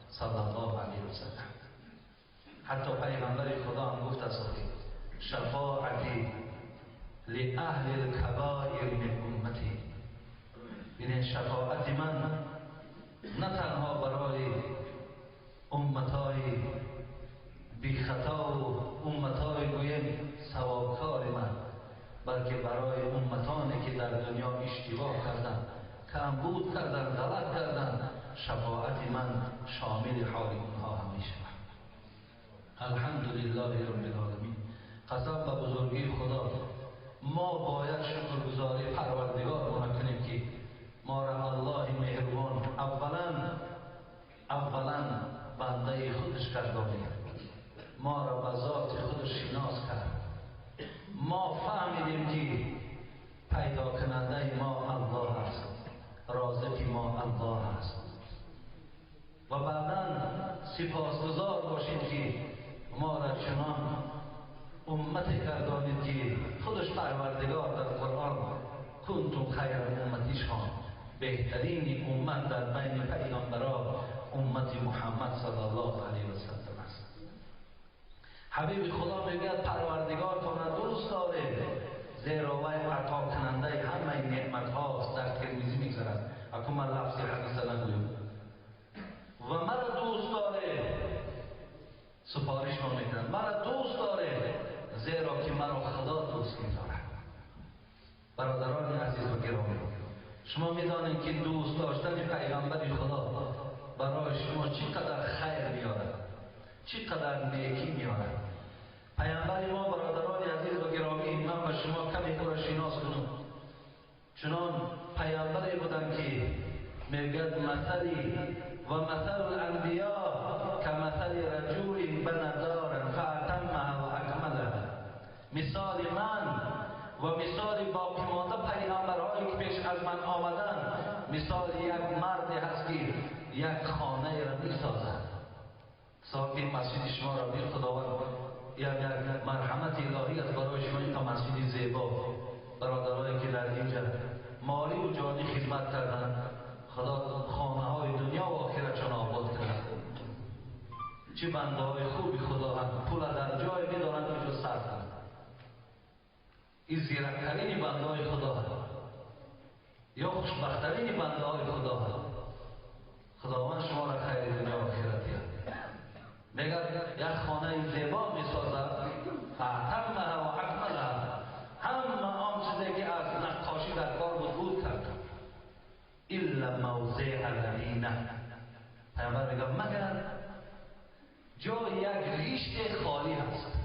S4: صلی الله علیه و سلم. حتی پیغمبر خدا هم گفت است شفاعتی لأهل الکبائر من امتی، یعنی شفاعت من نه تنها برای امتای بی خطا و امتای گویم ثوابکار من، بلکه برای امتانی که در دنیا اشتباه کردند، کمبود کردند، غلط کردند، شفاعت من شامل حال اونها هم می شود. الحمدلله رب العالمین. قسم به بزرگی خدا، ما باید شکرگزاری پروردگار کنیم که ما را الله مهربان اولا بنده خودش گردانید، ما را به ذات خودش شناس کرد. ما فهمیدیم که پیدا کننده ما الله است، رازق ما الله است، و بعدا سپاسگزار باشیم که ما را چنان امت گردانید که خودش پروردگار در قرآن کنتم خیر امتیشان، بهترین امت در بین پیامبران امت محمد صلی الله علیه و سلم است. حبیب خدا میگوید پروردگارتان را دوست دارید، زیرا وی عطا کننده همه نعمت هاست. در ترمذی میگذرد، اکنون من لفظ حدیث نگویم. و مرا دوست داره، سفارش ما میکنند، مرا دوست داره زیرا که مرا خدا دوست میدارد. برادران عزیز و گرامی، شما میدانید که دوست داشتن پیغمبر خدا برای شما چقدر خیر میارد، چقدر نیکی میارد. پیامبر ما برادران عزیز و گرامی، من به شما کمی او را شناس کنم. چنان پیامبری بودند که میگوید مثلی و مثل الانبیاء کمثل رجل بنى دارا فاتمها و اکملها. مثال من و مثال باقی مانده پیامبرهایی که پیش از من آمدن، مثال یک مردی هست که یک خانه را میسازد. ساکن مسجد شما را بی خداوند یک مرحمت الهی است برای شما، این تا مسجد زیبا. برادرایی که در اینجا مالی و جانی خدمت کردن، خدا خانه های دنیا و آخرتشان آباد کرد. چه بنده های خوبی خدا هم پول در جای میدارند که جو صرف کنند. این زیرکترین بنده های خدا هم یا خوشبخترین بنده های خدا هم. خداوند شما را خیر دنیا و آخرت یاد. میگه یک خانه زیبا میسازد، فاتمها و اکملها، همه آن چیزی که از نقاشی در کار بود بود کرد. الا موضع لبینه. پیامبر میگه مگر جای یک ریشت خالی هست.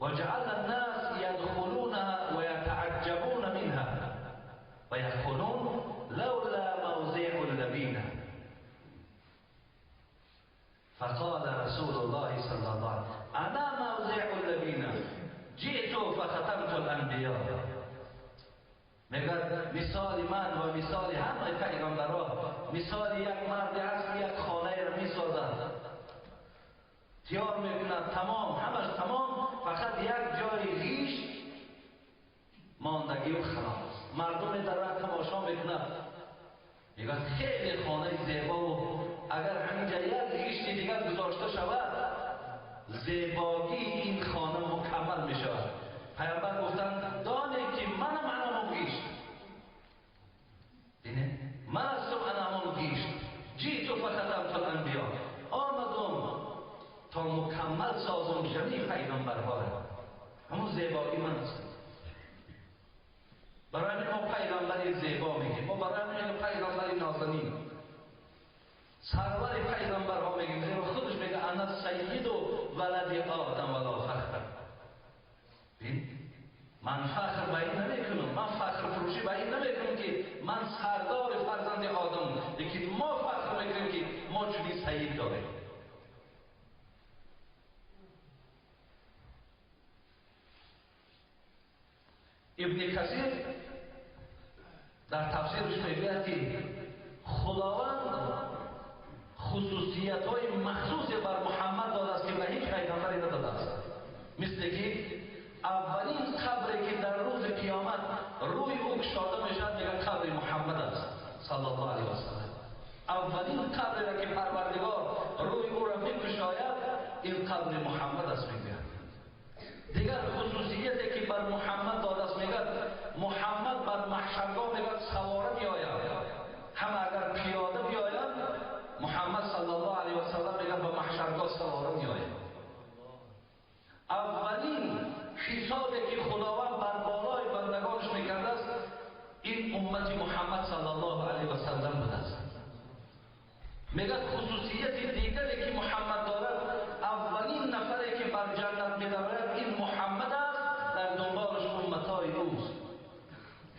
S4: و جعل الناس يدخلونها ويتعجبون منها ويقولون لولا موضع اللبینه. فقال رسول الله صلى الله عليه وسلم انا موضع اللبینه جئت فختمت الانبیاء. میگه مثال من و مثال همه پیغمبران مثال یک مرد هست که یک خانه را میسازد، تیار میکند، تمام، همش تمام، فقط یک جای ریش ماندگی و خلاص. مردم در راه تماشا میکنند، میگه خیلی خانه زیبا و اگر همینجا یک ریش دیگر گذاشته شود زیبایی این خانه مکمل میشود. پیامبر گفتند دانه که منم انامون گیشت، من هستم انامون گیشت. جیت و فختمت الانبیا، آمدم تا مکمل سازم جمیع پیغمبرها را. همون زیبایی من هست. برای ما پیغمبر زیبا میگیم، ما برای ما پیغمبر نازنین، سرور پیغمبرها میگیم، زیرا خودش میگه انا سید و ولد آدم ولا فخر. من فخر به این نمیکنم، من فخر فروشی به این نمیکنم که من سردار فرزند آدم، لیکن ما فخر میکنیم که ما چنین سید داریم. ابن کثیر در تفسیرش میگوید که خداوند خصوصیت های مخصوصی بر محمد داده است که به هیچ پیغمبری نداده است. مثل که اولین قبری که در روز قیامت روی او گشاده میشود میگه قبر محمد است صلی الله علیه و سلم. اولین قبری را که پروردگار روی او را میگشاید این قبر محمد است میگوید. دیگر خصوصیتی که بر محمد داده است میگه محمد بر محشرگاه میگه سواره میآید، هم اگر پیاده بیاید محمد صلی الله علیه و سلم میگه به محشرگاه سواره میآید. اولین حسابی که خداوند بر بالای بندگانش میکرده است این امت محمد صلی الله علیه و سلم بوده است. میگه خصوصیت دیگری که محمد دارد، اولین نفری که بر جنت میدارد این محمد است، در دنبالش امتهای اوست.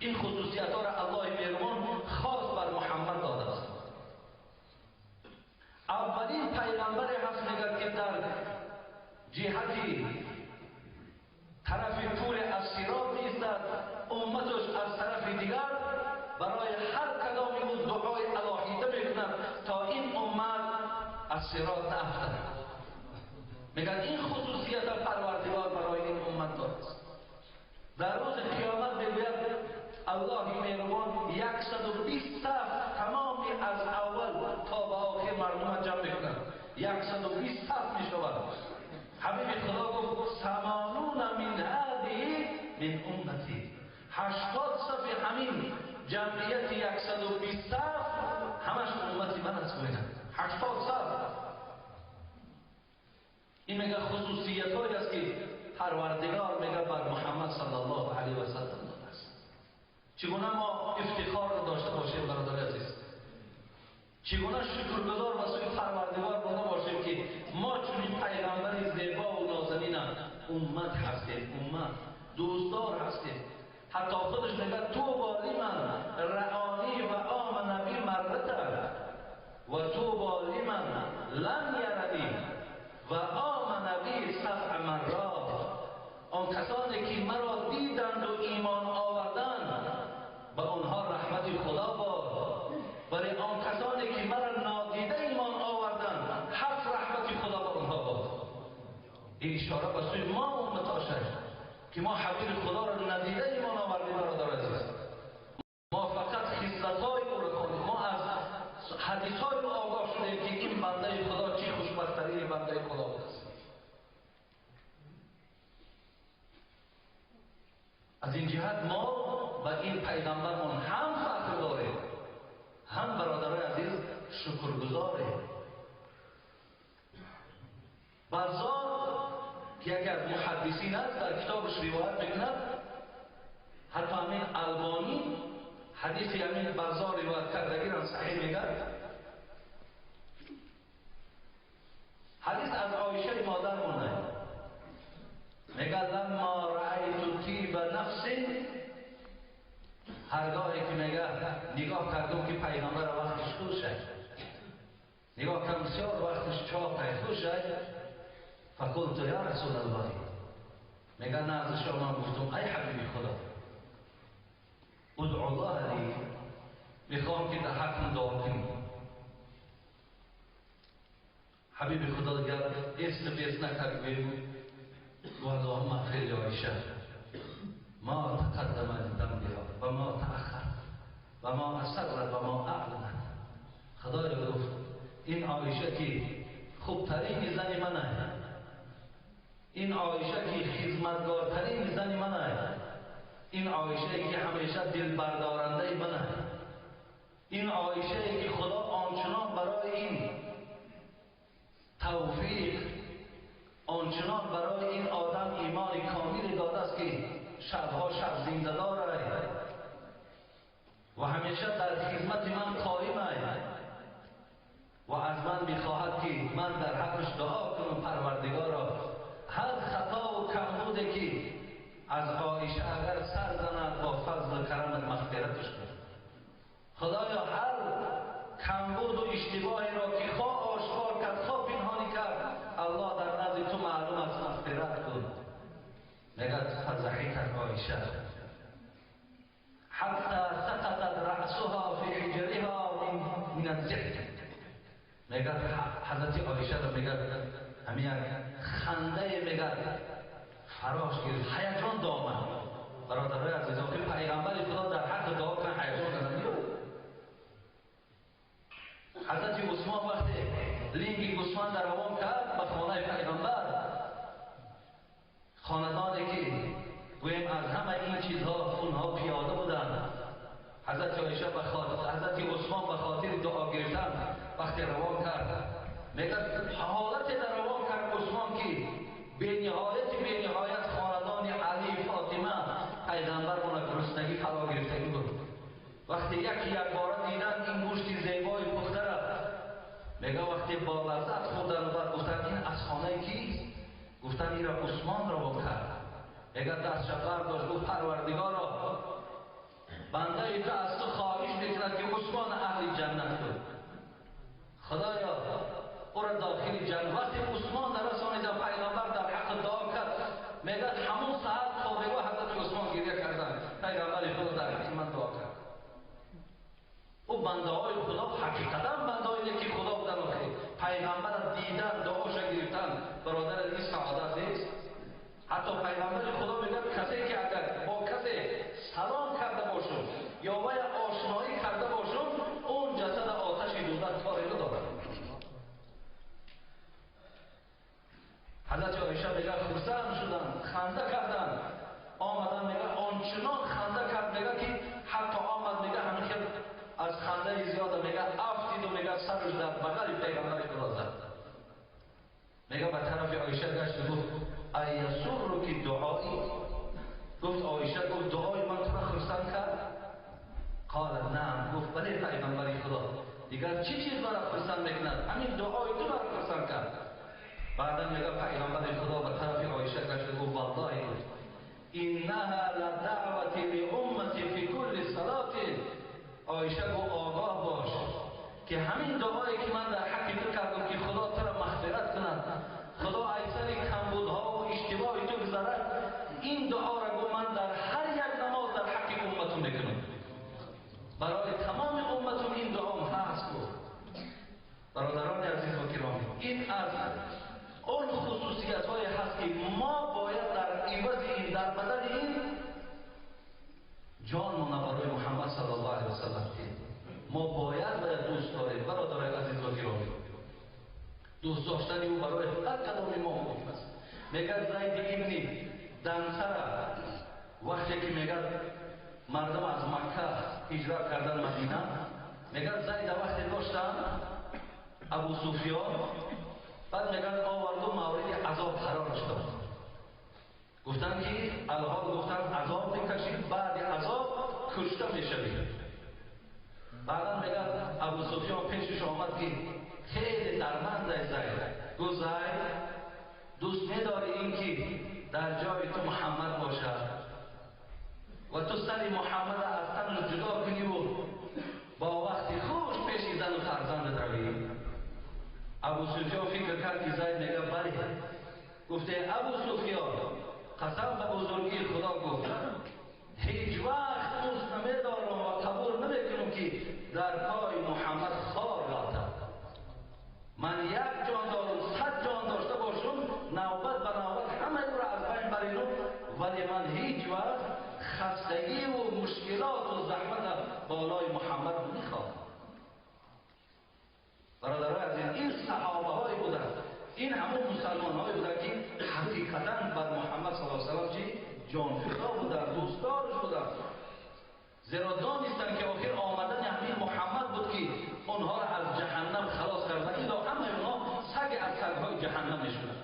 S4: این خصوصیت ها را الله مهربان خاص بر محمد داده است. اولین پیغمبر هست میگه که در جهتی طرف پول از صراط می‌ایستد، امتش از طرف دیگر برای هر کدام او دعای الهیده میکند تا این امت از صراط نیفتد. میگن این خصوصیت پروردگار برای این امت داد است. در روز قیامت میگوید الله مهربان 120 صف تمامی از اول تا به آخر مردم جمع میکنند. 120 صف میشود. حبیب خدا گفت 80 من هذه من امتی، 80 صف همین جمعیت 120 صف همش امتی من است. 80 صف. این میگه خصوصیت هایی است که پروردگار میگه بر محمد صلی الله علیه و سلم داده است. چگونه ما افتخار رو داشته باشیم برادر عزیز، چگونه شکرگزار و سوی پروردگار بوده باشیم که ما چنین پیغمبر زیبا و نازنین امت هستیم، امت دوستدار هستیم. حتی خودش میگه طوبی لمن رآنی و آمن بی مرة و طوبی لمن لم یرنی و آمن بی سبع مرات. آن کسانی که مرا دیدند و ایمان آوردند به آنها رحمت خدا باد، ولی آن کسانی که مرا نادیده ایمان آوردند هفت رحمت خدا به آنها باد. این اشاره به سوی ما امت شد که ما حبیب خدا را ندیده ایمان آوردیم. برادر عزیز، ما فقط خصلت‌های او را خواندیم، ما از حدیث‌های او آگاه شدیم که این بنده خدا چی خوشبخت‌ترین بنده خدا است. از این جهت ما و این پیغمبرمان هم فخر داریم، هم برادرای عزیز شکرگزاریم. بزار که یکی از محدثین است در کتابش روایت میکند، حتی همین البانی حدیث همین بزار روایت کردگی را صحیح میگه. حدیث از عایشه مادرمونه، میگه لما رأیت طیب نفس، هرگاهی که میگه نگاه کردم که پیغمبر وقتش خوشه، نگاه کردم بسیار وقتش چاق خوشه، فقلت یا رسول الله، میگه نزد شما گفتم ای حبیب خدا، ادعو الله لی، میخوام که در حقم دعا کنی. حبیب خدا دیگر اسم بیس نکرد، و اللهم اغفر لعایشه ما تقدم من ذنبها و ما تأخر و ما اسرت و ما اعلنت. خدایا گفت این عایشه که خوبترین زن منه، این عایشه که خدمتگارترین زن منه، این عایشه که همیشه دل بردارنده منه، این عایشه که خدا آنچنان برای این توفیق، آنچنان برای این آدم ایمان کامل داده است که شبها شب زنده داره و همیشه در خدمت من قائم است و از من میخواهد که من در حقش دعا کنم. پروردگارا هر خطا و کمبودی که از عایشه اگر سر زند با فضل و کرمت مغفرتش کن. خدایا هر کمبود و اشتباهی را که خواه آشکار کرد خواه پنهانی کرد، الله در نزد تو معلوم است، مغفرت کن. میگه فضحکت عایشه حتی سقطت رأسها فی حجرها من الضحک. میگه حضرت عایشه را میگه همین یک خنده میگه فراش گرفت، هیجان دامن. برادرای عزیز، آخه پیغمبر خدا در حق دعا کن هیجان دارن. حضرت عثمان وقتی لینگ گوسفند در روان کرد به خانه پیغمبر، خاندانی که گویم از همه این چیزها اونها پیاده بودند، حضرت عایشه به خاطر حضرت عثمان به خاطر دعا گرفتن وقتی روان کرد، میگه حالت در روان کرد عثمان که به نهایت خاندان علی فاطمه پیغمبر مون گرسنگی فرا گرفتگی بود. وقتی یکی یک باره دیدن این گوشت زیبای پخته را، میگه وقتی با لذت خوردن و بعد گفتن این از خانه کیست؟ گفتن این را عثمان را کرد. میگه دستش برداشت گفت پروردگارا بنده تو از تو خواهش میکند که عثمان اهل جنت کن، خدایا او را داخل جنت. وقتی عثمان در رسانید پیغمبر در حق دعا کرد، میگه همون ساعت تا بگو حضرت عثمان گریه کردن، پیغمبر خدا در حق من دعا کرد. او بنده های خدا حقیقتا بنده هایی که خدا بودن، پیغمبر دیدن دعاش گرفتن، برادر این سعادت نیست. حتی پیغمبر خدا میگه کسی که اگر با Оиша мега хурсанд шуданд, ханда карданд. Омадан мега ончунон ханда кард, мега ки ҳатто омад, мега ҳамин хел аз хандаи зиёда мега афтиду, мега сараш дар бағали пайғамбари Худо зад. Мега ба тарафи Оиша гашт, гуфт: аясурруки дуои? Гуфт Оиша, гуфт: дуои ман туро хурсанд кард? Қала наам. Гуфт: бале, пайғамбари Худо, дигар чӣ чиз маро хурсанд мекунад? Ҳамин дуои ту маро хурсанд кард. Баъдан мега пайғамбари Худо ба тарафи Оиша гашт, гуфт: валлоҳи, гуфт, иннаҳа ладаъвати лиуммати фи кулли салотин. Оиша гуфт: огоҳ бош ки ҳамин дуое ки ман дар ҳаққи ту кардам, ки Худо туро мағфират кунад, Худо аз сари камбудҳо ва иштибоҳи ту гузарад, ин дуоро, гуфт, ман дар ҳар як намоз дар ҳаққи умматум мекунам. Барои тамоми умматум ин дуом ҳаст. Гуфт, бародарони азиз ва гиромӣ, ин аз он хусусиятҳое ҳаст, ки мо бояд дар ивази ин, дар бадали ин ҷонмона барои Муҳаммад саллаллоҳу алайҳи васаллам диҳем. Мо бояд дӯст дорем. Бародарои азиз ва гиромӣ, дӯст доштани ӯ барои ҳар кадоми мо муҳим аст. Мегӯяд, Зайди ибни Дансара вақте ки, мегӯяд, мардум аз Макка ҳиҷрат кардан Мадина, мегӯяд, Зайда вақте доштанд Абу Суфён, баъд, мегӯяд, оварду мавриди азоб қарораш дод. Гуфтанд ки алҳол, гуфтанд, азоб мекашӣ, баъди азоб кушта мешавӣ. Баъдан, мегӯяд, Абу Суфён пешаш омад, ки хеле дарманд Зайд. Гуфт: Зайд, дӯст медорӣ ин ки дар ҷои ту Муҳаммад бошад ва ту сари Муҳаммада аз танаш ҷудо куниву бо вақти хуш пеши зану фарзандат равӣ? Абу Суфён фикр кард, ки Зайд мега бале. Гуфте Абу Суфён: қасам ба бузургии Худо, гуфт, ҳеҷ вақт дӯст намедорам ва қабул намекунам, ки дар пой Муҳаммад хор ғалтад. Ман як ҷон дорам, 100 ҷон дошта бошам, навбат ба навбат ҳамаи ӯро аз байн баринам, вале ман ҳеҷ вақт хастагиву мушкилоту заҳмата болои Муҳаммад намехоҳам. Бародарои азиз, ин саҳобаҳое буданд, ин ҳамон мусалмонҳое буданд, ки ҳақиқатан бар Муҳаммад саллаллоҳу алайҳи васаллам чи ҷонфидо буданд, дӯстдорш буданд, зеро донистанд, ки охир омадани ҳамин Муҳаммад буд, ки онҳоро аз ҷаҳаннам халос кард ва илло ҳамаи онҳо саги аз сагҳои ҷаҳаннам мешуданд.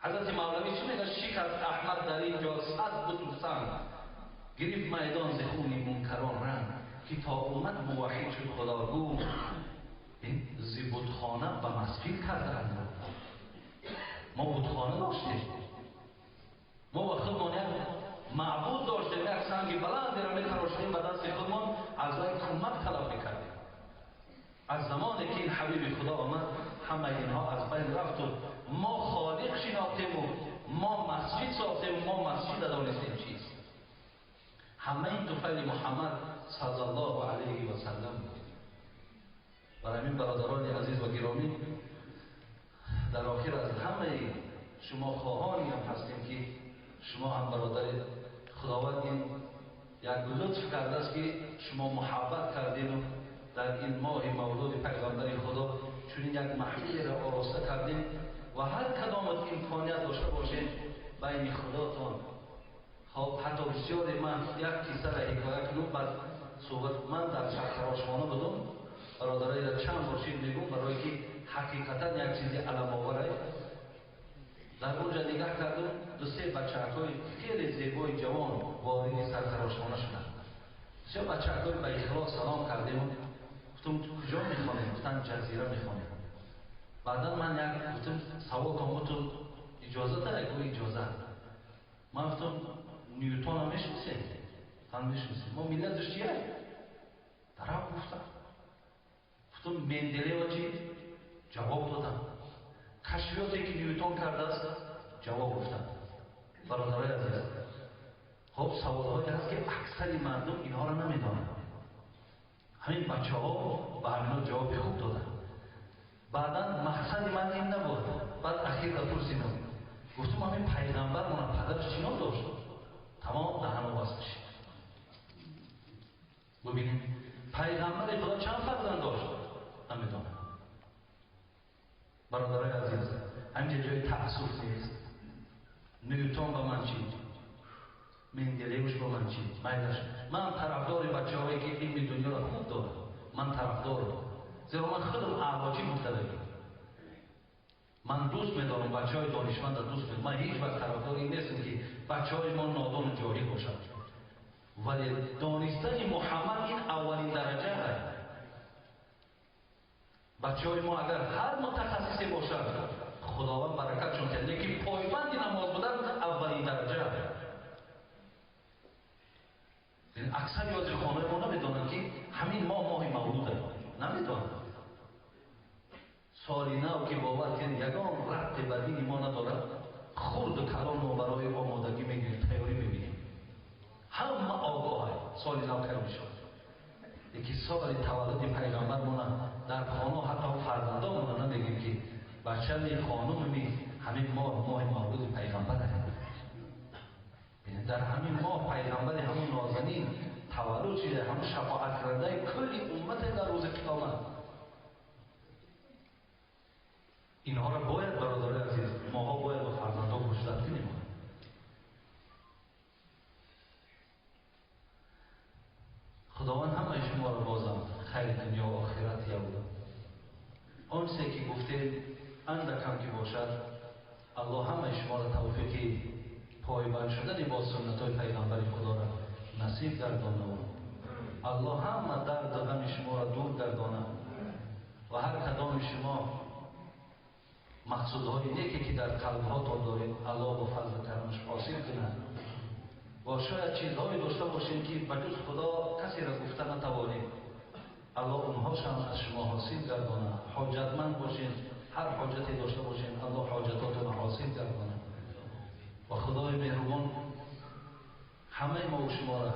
S4: Ҳазрати Мавлавӣ чӣ мегӯяд? Шикаст Аҳмад дар ин ҷо 100 буту санг, гирифт майдон зи хуни мункарон ранг, ки то омад муваҳҳид шуд Худо гуфт, зи бутхона ба масҷид кардаанд. Мо бутхона доштем, мо ба худмон як маъбуд доштем, як санги баландеро метарошидем ба дасти худмон, аз вай кӯмак талаб мекардем. Аз замоне ки ин ҳабиби Худо омад, ҳамаи инҳо аз байн рафту мо Холиқ шинохтему мо масҷид сохтему мо масҷида донистем чист. Ҳама ин туфайли Муҳаммад саллаллоҳу алайҳи васаллам буд. Барои ҳамин, бародарони азиз ва гиромӣ, дар охир аз ҳамаи шумо хоҳоне ҳам ҳастем, ки шумо ҳам, бародари Худованд ин як лутф кардааст, ки шумо муҳаббат кардему дар ин моҳи мавлуди пайғамбари Худо чунин як маҳфилеро ороста кардем ва ҳар кадомат имконият дошта бошед байни худотон. Хоб, ҳатто бисёре ман як қиссаро ҳикоя кунам, баъд суҳбат. Ман дар сартарошхона будам, бародарои, чанд бор шид мегӯм, барое ки ҳақиқатан як чизи аламоварае. Дар онҷа нигаҳ кардам, ду-се бачаҳакҳои хеле зебои ҷавон вориди сартарошхона шуданд. Бисёр бачаҳакҳои ба ихлос. Салом кардему гуфтам: куҷо мехонем? Гуфтанд: Ҷазира мехонем. Баъдан ман як гуфтам, савол кам бутун, иҷозата? Гу иҷозат. Ман гуфтам: Ньютона мешиносед? Гуфтанд: мешиносем. Мо миллаташ чия? Дарав гуфтам. Гуфтам: Менделеева чи? Ҷавоб додам. Кашфиёте ки Ньютон кардааст? Ҷавоб гуфтам. Бародарои азиз, хоб, саволҳое ҳаст, ки аксари мардум инҳоро намедонанд. Ҳамин бачаҳо ба ҳаминҳо ҷавоби хуб доданд. Баъдан мақсади ман ин набуд. Баъд ахирра пурсидам, гуфтам: ҳамин пайғамбармона падараш чӣ ном дошт? Тамом даҳано баста шид. Бубинед, пайғамбари Худо чанд фарзанд дошт? Намедонам. Бародарои азиз, ҳаминҷа ҷои таассуф. таассуф нест? Ньютон ба ман чӣ? Менделеевш ба ман чӣ? Майлаш. Ман тарафдори бачаҳое ки илми дунёро хуб доранд. Ман тарафдорам. Зеро ман худам аълочӣ гуфтадагӣ. Ман дӯст медорам бачаҳои донишманда дӯст медорам. Ман ҳеҷ вақт тарафдори ин нестам ки бачаҳои мо нодону ҷоҳил бошанд. Вале донистани Муҳаммад ин аввалин дараҷа аст. Бачаҳои мо агар ҳар мутахассисе бошад, Худованд баракатшон диҳад, лекин пойбанди намоз будан аввалин дараҷа аст. Аксари ҳозир хонаи мо намедонанд ки ҳамин моҳ моҳи мавлуд аст. Намедонанд. Соли нав ки бовар кунед ягон рабте ба дини мо надорад, хурду калон мо барои омодагӣ мегирем, тайёрӣ мебинем. Ҳама огоҳ аст соли нав кай мешавад. Лекин соли таваллуди пайғамбармона дар хона ҳатто фарзандонмона намегӯем ки бачами хонумами ҳамин моҳ моҳи мавлуди пайғамбар аст. Дар ҳамин моҳ пайғамбари ҳамон нозанин таваллуд шуда, ҳамон шафоаткардаи кулли уммате дар рӯзи қиёмат. Инҳоро бояд, бародарои азиз, моҳо бояд ба фарзандон гӯшзад кунем. Худованд ҳамаи шуморо бозам хайри дунё ва охират ёбад. Он чизе ки гуфтем андакам ки бошад, Аллоҳ ҳамаи шуморо тавфиқи пойбанд шудани бо суннатҳои пайғамбари Худоро насиб гардонад. Аллоҳ ҳама дарду ғами шуморо дур гардонад ва ҳар кадоми шумо мақсудҳои неке ки дар қалбҳотон доред, Аллоҳ бо фазлу карамаш ҳосил кунад. Ва шояд чизҳое дошта бошем ки ба ҷуз Худо касеро гуфта натавонем, Аллоҳ онҳошам аз шумо ҳосил гардонад. Ҳоҷатманд бошед, ҳар ҳоҷате дошта бошед, Аллоҳ ҳоҷатотонро ҳосил гардонад. Ва Худои меҳрубон ҳамаи мо шуморо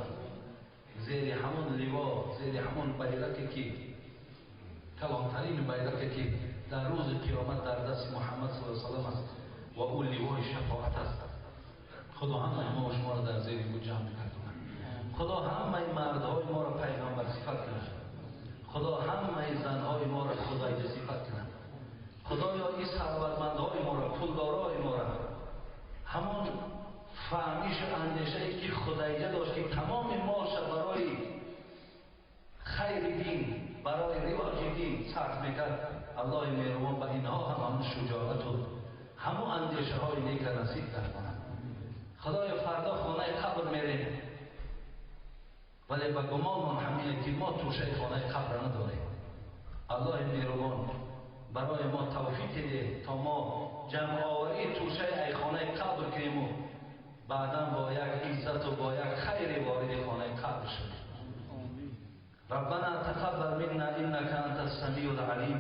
S4: зери ҳамон ливо, зери ҳамон байраке ки калонтарин байраке ки дар рӯзи қиёмат дар дасти Муҳаммад саллаллоҳу алайҳи васаллам аст ва ӯ ливои шафоат аст, Худо ҳамаи мо шуморо дар зери ӯ ҷамъ гардонад. Худо ҳамаи мардҳои моро пайғамбар сифат кунад. Худо ҳамаи занҳои моро Худои сифат кунад. Худоё ин сарватмандҳои моро, пулдорои моро ҳамон фаҳмишу андешае ки Худайҷа дошт ки тамоми молша барои хайри дин, барои ривоҷи дин сарф мекард, Аллоҳи меҳрубон ба инҳо ҳам ҳамон шуҷоату ҳамон андешаҳои нека насиб гардонад. Худоё фардо хонаи қабр мерем, вале ба гумонмон ҳамине ки мо тӯшаи хонаи қабр надорем. Аллоҳи меҳрубон барои мо тавфиқ деҳ то мо ҷамъоварии тӯшаи ай хонаи қабр кунему баъдан бо як иззату бо як хайре вориди хонаи қабр шавем. ربنا تقبل منا إنك أنت السميع العليم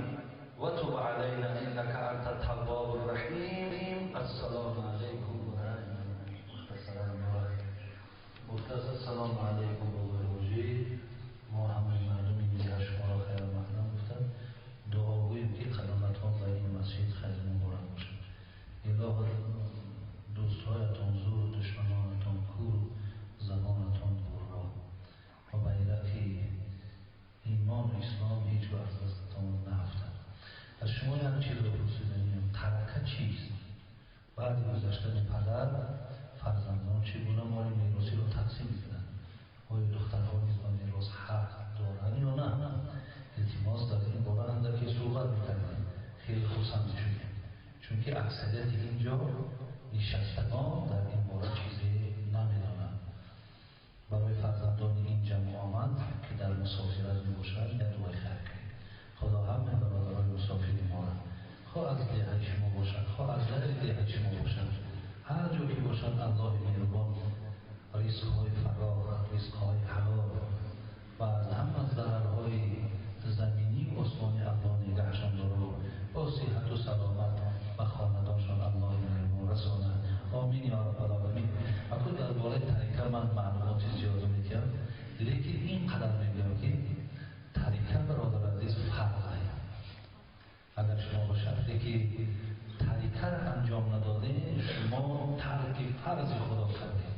S4: وتب علينا إنك أنت التواب الرحيم. السلام عليكم ورحمة الله.
S5: السلام علیکم بابای ما همه مردم اینجا شما را خیر مقدم گفتم. دعاگوییم که قدمتان در این مسجد خیر مبارک باشد. الهی دوستهایتان زور، دشمنانتان کور، زبانتان برا و بیرق ایمان و اسلام هیچ وقت دستتان نیفتد. از شما یک چیز را پرسیدنیم، ترکه چیست؟ بعد گذشتن پدر فرزندان چگونه مال میراثی را تقسیم میکنند؟ آیا دخترها نیز به میراث حق دارند یا نه؟ التماس در این باره اندکی صحبت میکردیم، خیلی خرسند میشدیم، چون که اکثریت اینجا نشستگان در این باره چیزی نمیدانند. برای فرزندان این جمع آمد که در مسافرت میباشند یک دعای خیر کنید. خدا همه برادران مسافر ما را، خواه از دهه شما باشد خواه از غیر دهه شما باشد، هر جا که باشد الله مهربان رزق‌های فراخ، رزق‌های حلال و از همه ضررهای زمینی و آسمانی الله نگهشان دارد. با صحت و سلامت و خاندانشان الله مهربان رساند. آمین یا رب العالمین. اکنون درباره طریقه من معلومات زیاد می‌دهم، لیکن این قدر میگم که طریقه برادر عزیز فرق دارد. اگر شما به شرطی که طریقه را انجام نداده، شما ترک فرض خدا کرده.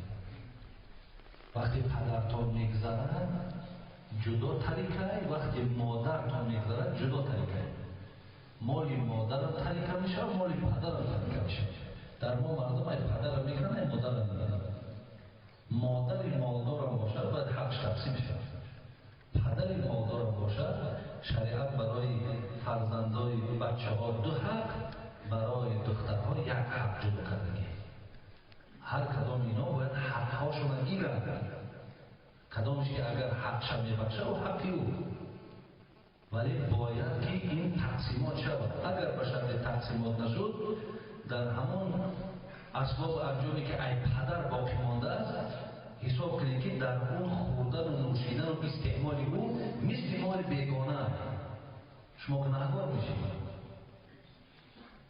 S5: وقتی پدرتان میگذرد جدا طریقه، وقتی مادرتان میگذرد جدا طریقه.
S4: Моли модарам тарика мешавад, моли падарам тарика мешавад. Дар мо мардум ай падарам мекунанд, ай модарам мекунанд. Модари молдорам бошад, бояд ҳақш тақсим шавад. Падари молдорам бошад, шариат барои фарзандои бачаҳо ду ҳақ, барои духтарҳо як ҳақ ҷудо кардагӣ. Ҳар кадом ино бояд ҳақҳошона гиранд. Кадомеш ки агар ҳақша мебахшад, ӯ ҳаққи ӯ. Вале бояд ки ин тақсимот шавад. Агар ба шарти тақсимот нашуд, дар ҳамон асбобу анҷоме ки ай падар боқӣ мондааст, ҳисоб кунед ки дар он хӯрдану нӯшидану истеъмоли ӯ мисли моли бегона шумо гунаҳкор мешавед.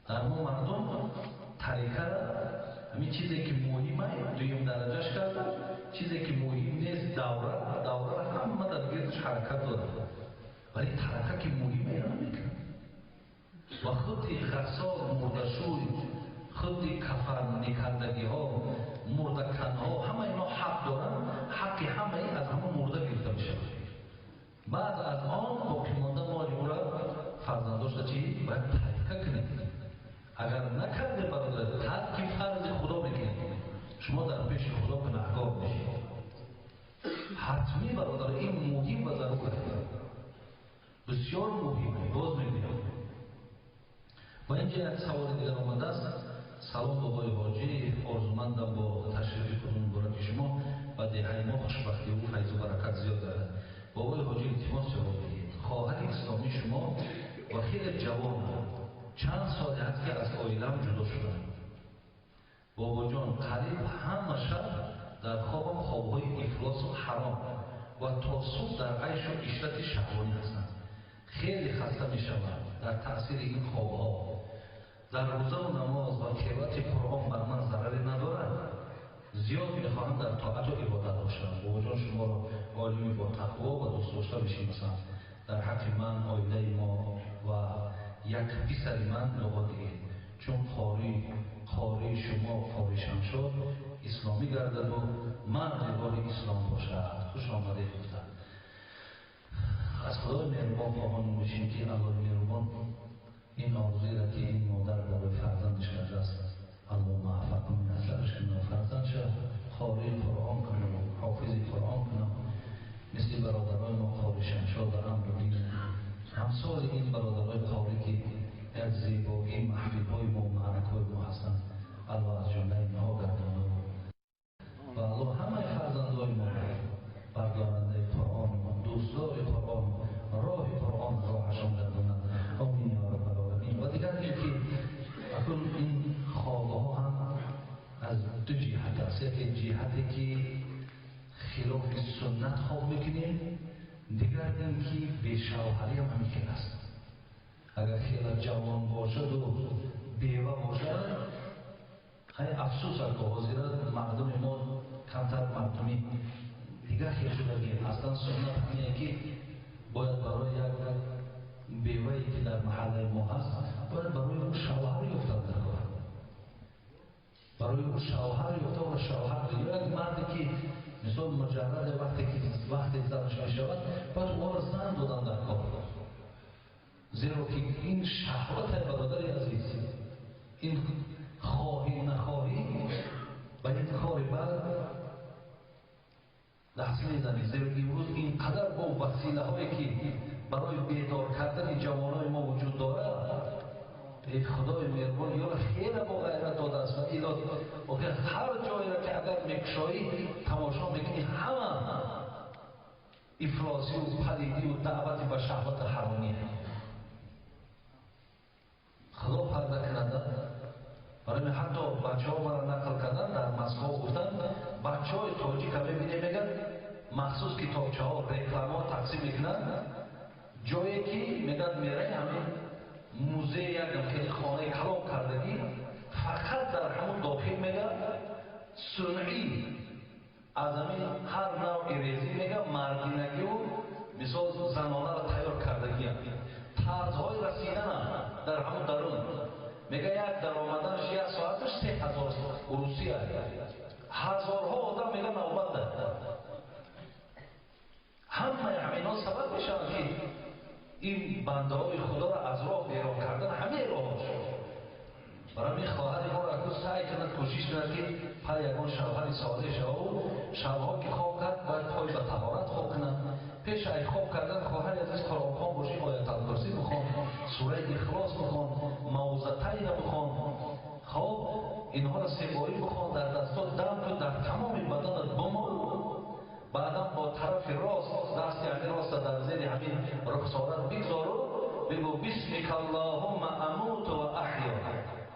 S4: Дар мо мардум тарика ҳамин чизе ки муҳима дуюм дараҷаш карда, чизе ки муҳим нест давра, давра ҳама дар гирдаш ҳаракат дорад, вале тарака ки муҳима намекунад. Ва худи ғассол, мурдашӯй, худи кафанникардагиҳо, мурдаканҳо, ҳама ино ҳақ доранд, ҳаққи ҳамаи аз ҳамон мурда гирифта мешавад. Баъд аз он боқимонда моли ӯра фарзандошта чӣ бояд тарика кунед. Агар накарде, бародар, тарки фарзи Худо мекунед, шумо дар пеши Худо гунаҳкор мешед. Ҳатмӣ, бародар, ин муҳим ва зарур аст, бисёр муҳим. Боз мегӯям. Ва инҷа як саволи дигар омадааст. Салом, бобои ҳоҷӣ, орзумандам бо ташрифи худ мубораки шумо ба деҳаи мо хушбахтиву файзу баракат зиёд гардад. Бобои ҳоҷӣ, илтимос, ҷавоб диҳед. Хоҳари исломии шумо ва хеле ҷавон, чанд соле ҳаст ки аз оилам ҷудо шудам. Бобоҷон, қариб ҳама шаб дар хобам хобҳои ифлосу ҳаром ва то субҳ дар айшу ишрати шаҳвонӣ ҳастам. Хеле хаста мешавам дар таъсири ин хобҳо. Дар рӯзаву намоз ва қироати Қуръон бар ман зараре надорад? Зиёд мехоҳам дар тоату ибодат бошам. Бобоҷон, шуморо олими бо тақво ва дӯстдошта мешиносам. Дар ҳаққи ман, оилаи мо ва як писари ман дуо диҳед, чун қории шумо, қори Шамшод, исломӣ гардаду марди роҳи ислом бошад. Хуш омадед гуфта. Аз Худои меҳрубон хоҳон мешем ки Аллоҳи меҳрубон ин орзуеро ки ин модар барои фарзандаш кардааст, Аллоҳ муваффақ муяссараш кунад, фарзандша қории Қуръон кунад, ҳофизи Қуръон кунад, мисли бародарои мо қори Шамшод дар амру дин, ҳамсоли ин бародарои қорӣ ки як зебогии маҳфилҳои мо, маъракҳои мо ҳастанд, Аллоҳ аз ҷумлаи инҳо гардонад ва Аллоҳ ҳамаи фарзандои мо бардорандаи Қуръон, дӯстдори Қуръон, роҳи Қуръон роҳашон гардонад. Омин ё раббал оламин. Ва дигар ин ки акун ин хобҳо ҳам аз ду ҷиҳат аст. Яке ҷиҳате ки хилофи суннат хоб мекунем, дигар ин ки бешавҳарӣ ҳам ҳамин хел аст. Агар хеле ҷавон бошаду бева бошад, хеле афсӯс аст, ки ҳозира мардуми мо камтар мардуми дигар хел шудагӣ. Аслан суннат ҳамине ки бояд барои як бевае ки дар маҳаллаи мо ҳаст, бояд барои ӯ шавҳар ёфтан дар кор, барои ӯ шавҳар ёфта ва шавҳар ё як марде ки мисол муҷарраде вақте ки вақте занаш мешавад, бояд ӯро зан додан дар кор. Зеро ки ин шаҳвате, бародари азиз, ин хоҳӣ нахоҳӣ ба ин кори бад даст мезанӣ. Зеро имрӯз ин қадар бо василаҳое ки барои бедор кардани ҷавонои мо вуҷуд дорад, эй Худои меҳрубон, ёро хеле бо ғайрат додааст. Ва ило охир ҳар ҷойро ки агар мекушоӣ, тамошо мекунӣ, ҳама ифлосию палидию даъвати ба шаҳвати ҳаромия. Худо парда кунада. Барои ҳатто бачаҳо мара нақл кардан, дар Москва гуфтанд, бачаҳои тоҷика мебинем, мегӯянд, махсус китобчаҳо, рекламаҳо тақсим мекунанд, ҷое ки мегӯяд мераи ҳамин музей, як хеле хонаи калон кардагӣ, фақат дар ҳамон дохил, мегӯяд, сунъӣ аз ҳамин ҳар навъи резӣ, мегӯяд, мардинагиу мисол занонаро тайёр кардагиам, тарзҳои расиданам дар ҳамон дарун. Мега, як даромаданаш як соаташ 3000 русия. Ҳазорҳо одам, мега, навбат дар. Ҳамаи ҳаминҳо сабаб мешаванд ки ин бандаҳои худоро аз роҳ берон кардан ҳамаи роҳҳо шуд. Барои ин хоҳари моро акнун саъй кунад, кӯшиш кунад, ки пай ягон шавҳари солеҳ шавад. Шабҳо ки хоб кард, бояд пой ба таҳорат хоб кунад. Пеш аз хоб кардан хоҳари азиз қуръонхон бошӣ, оятулкурсӣ бихон, сураи ихлос бихон, мавъизатайна бихон. Хоб инҳоро себорӣ бихон, дар дастот дам кун, дар тамоми баданат бимол. Баъдан бо тарафи рост дасти ҳамин роста дар зери ҳамин рухсорат бигзору бигӯ: бисмика аллоҳумма амуту ва аҳё,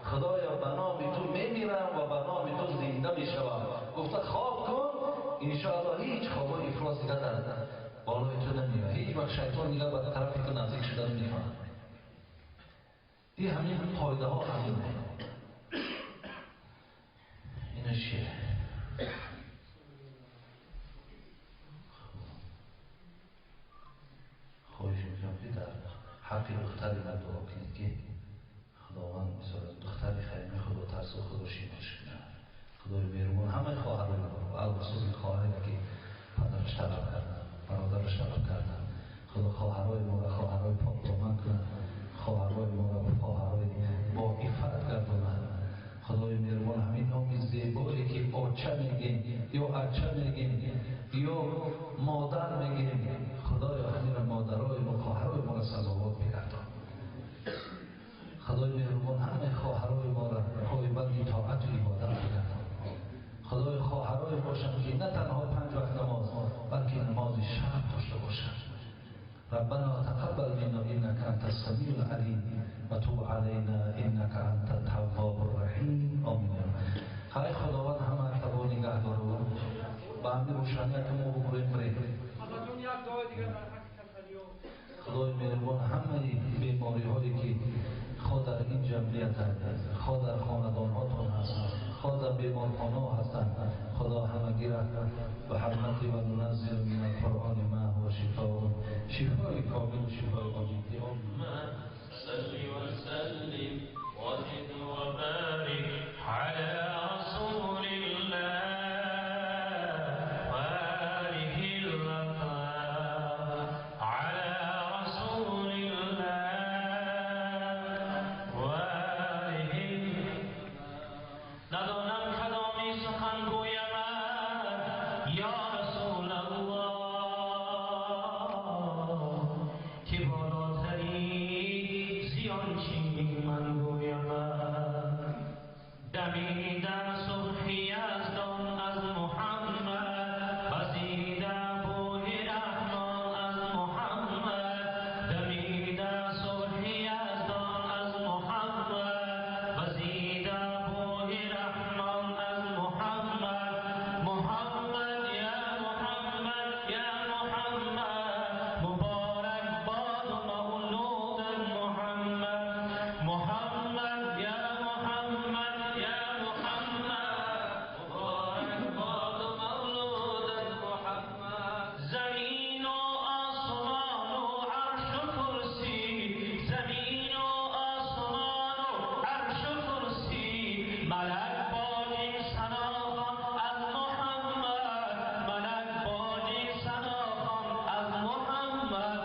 S4: худоё, ба номи ту мемирам ва ба номи ту зинда мешавам. Гуфта хоб кун, иншоаллоҳ ҳеҷ хобои ифлос дига дар болои ту намеояд, ҳеҷ вақт шайтон дига ба тарафи ту наздик шуда намехоҳад. Ин ҳамин қоидаҳо ҳамин. Ина чие? Хоҳиш мекунам, ки дар ҳаққи духтари ман дуо кунед, ки худованд бисорад духтари хайми худотарсу худошинос кунад. Худои меҳрубон ҳамаи хоҳарои моро, албасузи хоҳаре ки падараш талаб карданд, бародараш талаб карданд, худо хоҳарои моро хоҳарои покдоман кунад, хоҳарои моро хоҳарои боиффат гардонад. Худои меҳрубон ҳамин номи зебое ки оча мегем ё ача мегем ё модар мегем, худоё, ҳаминро модарои мо, хоҳарои моро сазовор бигардон. Худои меҳрубон ҳамаи хоҳарои моро пойбанди тоату ибодат бигардон. Худои хоҳарое бошанд, ки на танҳо панҷ вақт намоз, балки намози шаб дошта бошанд. ربنا تقبل منا انك انت السميع العليم وتب علينا انك انت التواب الرحیم. آمین. خیلی خداوند همه تبا نگه داره با همین روشنیت ما بگویم بریم. خدای مهربان همه بیماری هایی که خواه در این جمعیت هست، خواه در خاندان هاتون هست، خواه در بیمارخانه ها هستند، خدا همگی را به حرمت و ننزل من القرآن ما هو شفاء، شفای کامل و شفای عاجل.
S3: صل وسلم وزد وبارك على رسول الله وآله الأطهار، على رسول الله وآله. ندانم کدامی سخن گویم یا رسول الله که بالاترین زیان چین من گویم. دمیده صبحی یزدان از محمد، وزیده بوی رحمان از محمد. دمیده صبحی یزدان از محمد، وزیده بوی رحمان از محمد. محمد یا محمد یا محمد، مبارک باد مولود محمد. محمد یا محمد یا محمد، مبارک باد مولود محمد. زمین و آسمان و عرش و کرسی، زمین و آسمان و عرش و کرسی، ملک باجی ثنا خوان از محمد، ملک باجی ثنا خوان از محمد.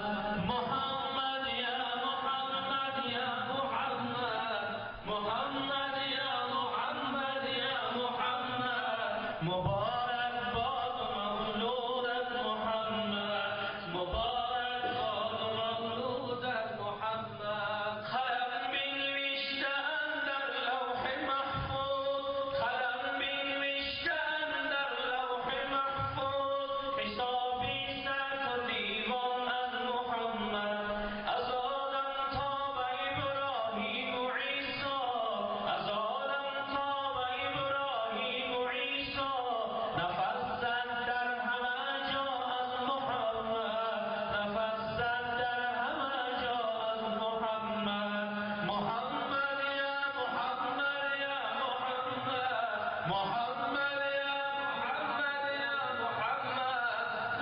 S3: محمد یا محمد یا محمد، محمد یا محمد یا محمد، مبارک باد مولودت محمد، مبارک باد مولودت محمد. قلم بنوشته اندر لوح محفوظ، قلم بنوشته اندر لوح محفوظ، حسابی سر تا دیوان از محمد. از آدم تا به ابراهیم و عیسی، از آدم تا به ابراهیم و عیسی، نفس زد در همه جا از محمد، نفس زد در همه جا از محمد. محمد یا محمد یا محمد، محمد یا محمد یا محمد،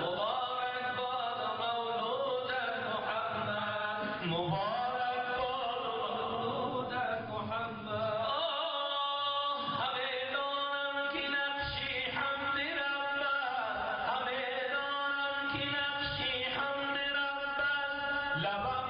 S3: مبارک باد مولودت محمد، مبارک باد مولودت محمد. آه همه دانم که نقشی حمد رب است، همه دانم که نقشی حمد رب است، لبم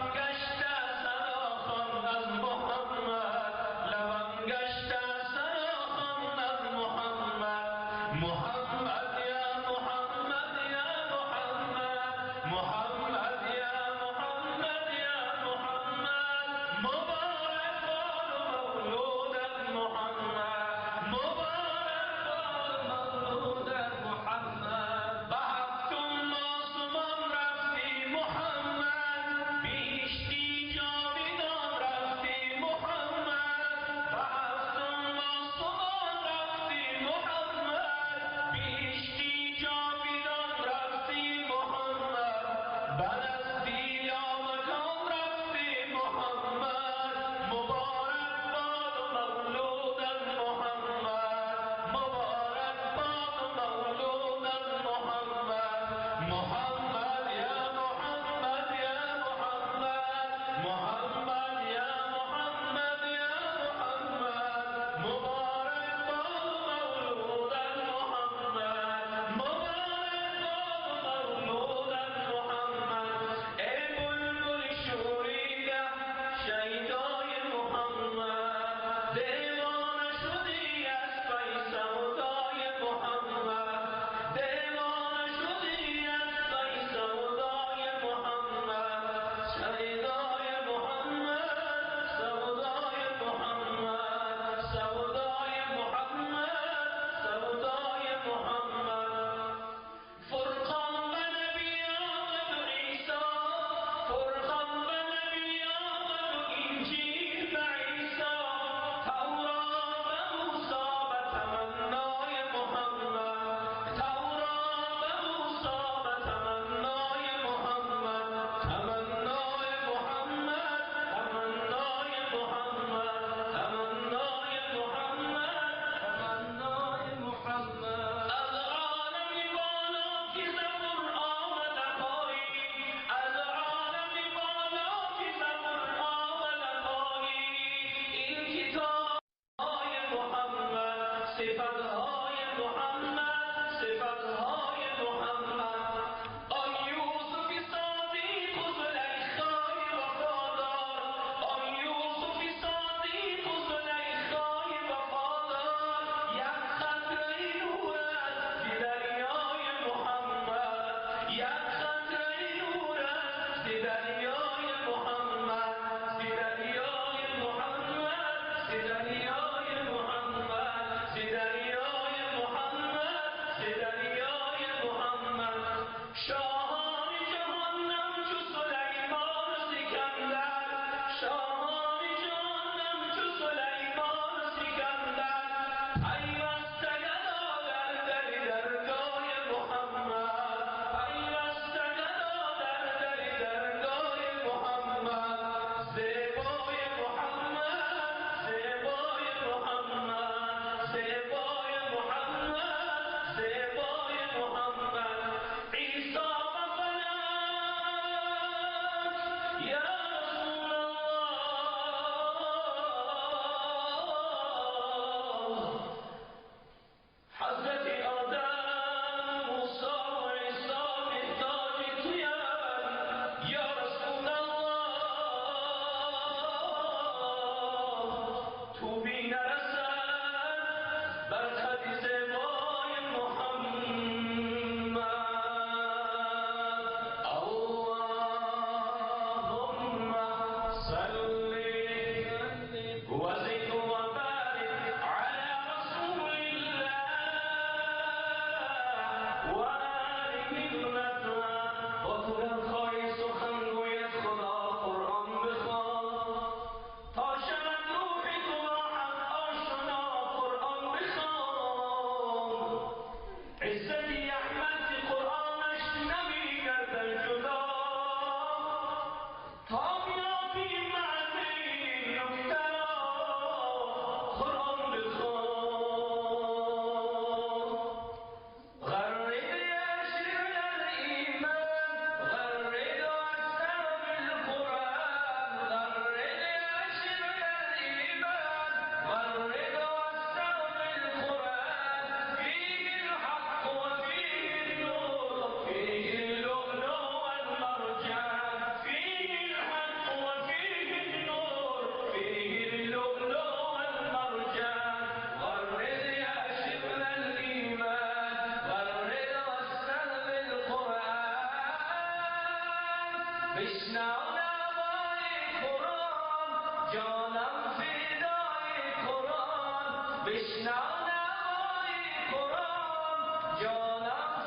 S3: بشنو نوای قرآن، جانم.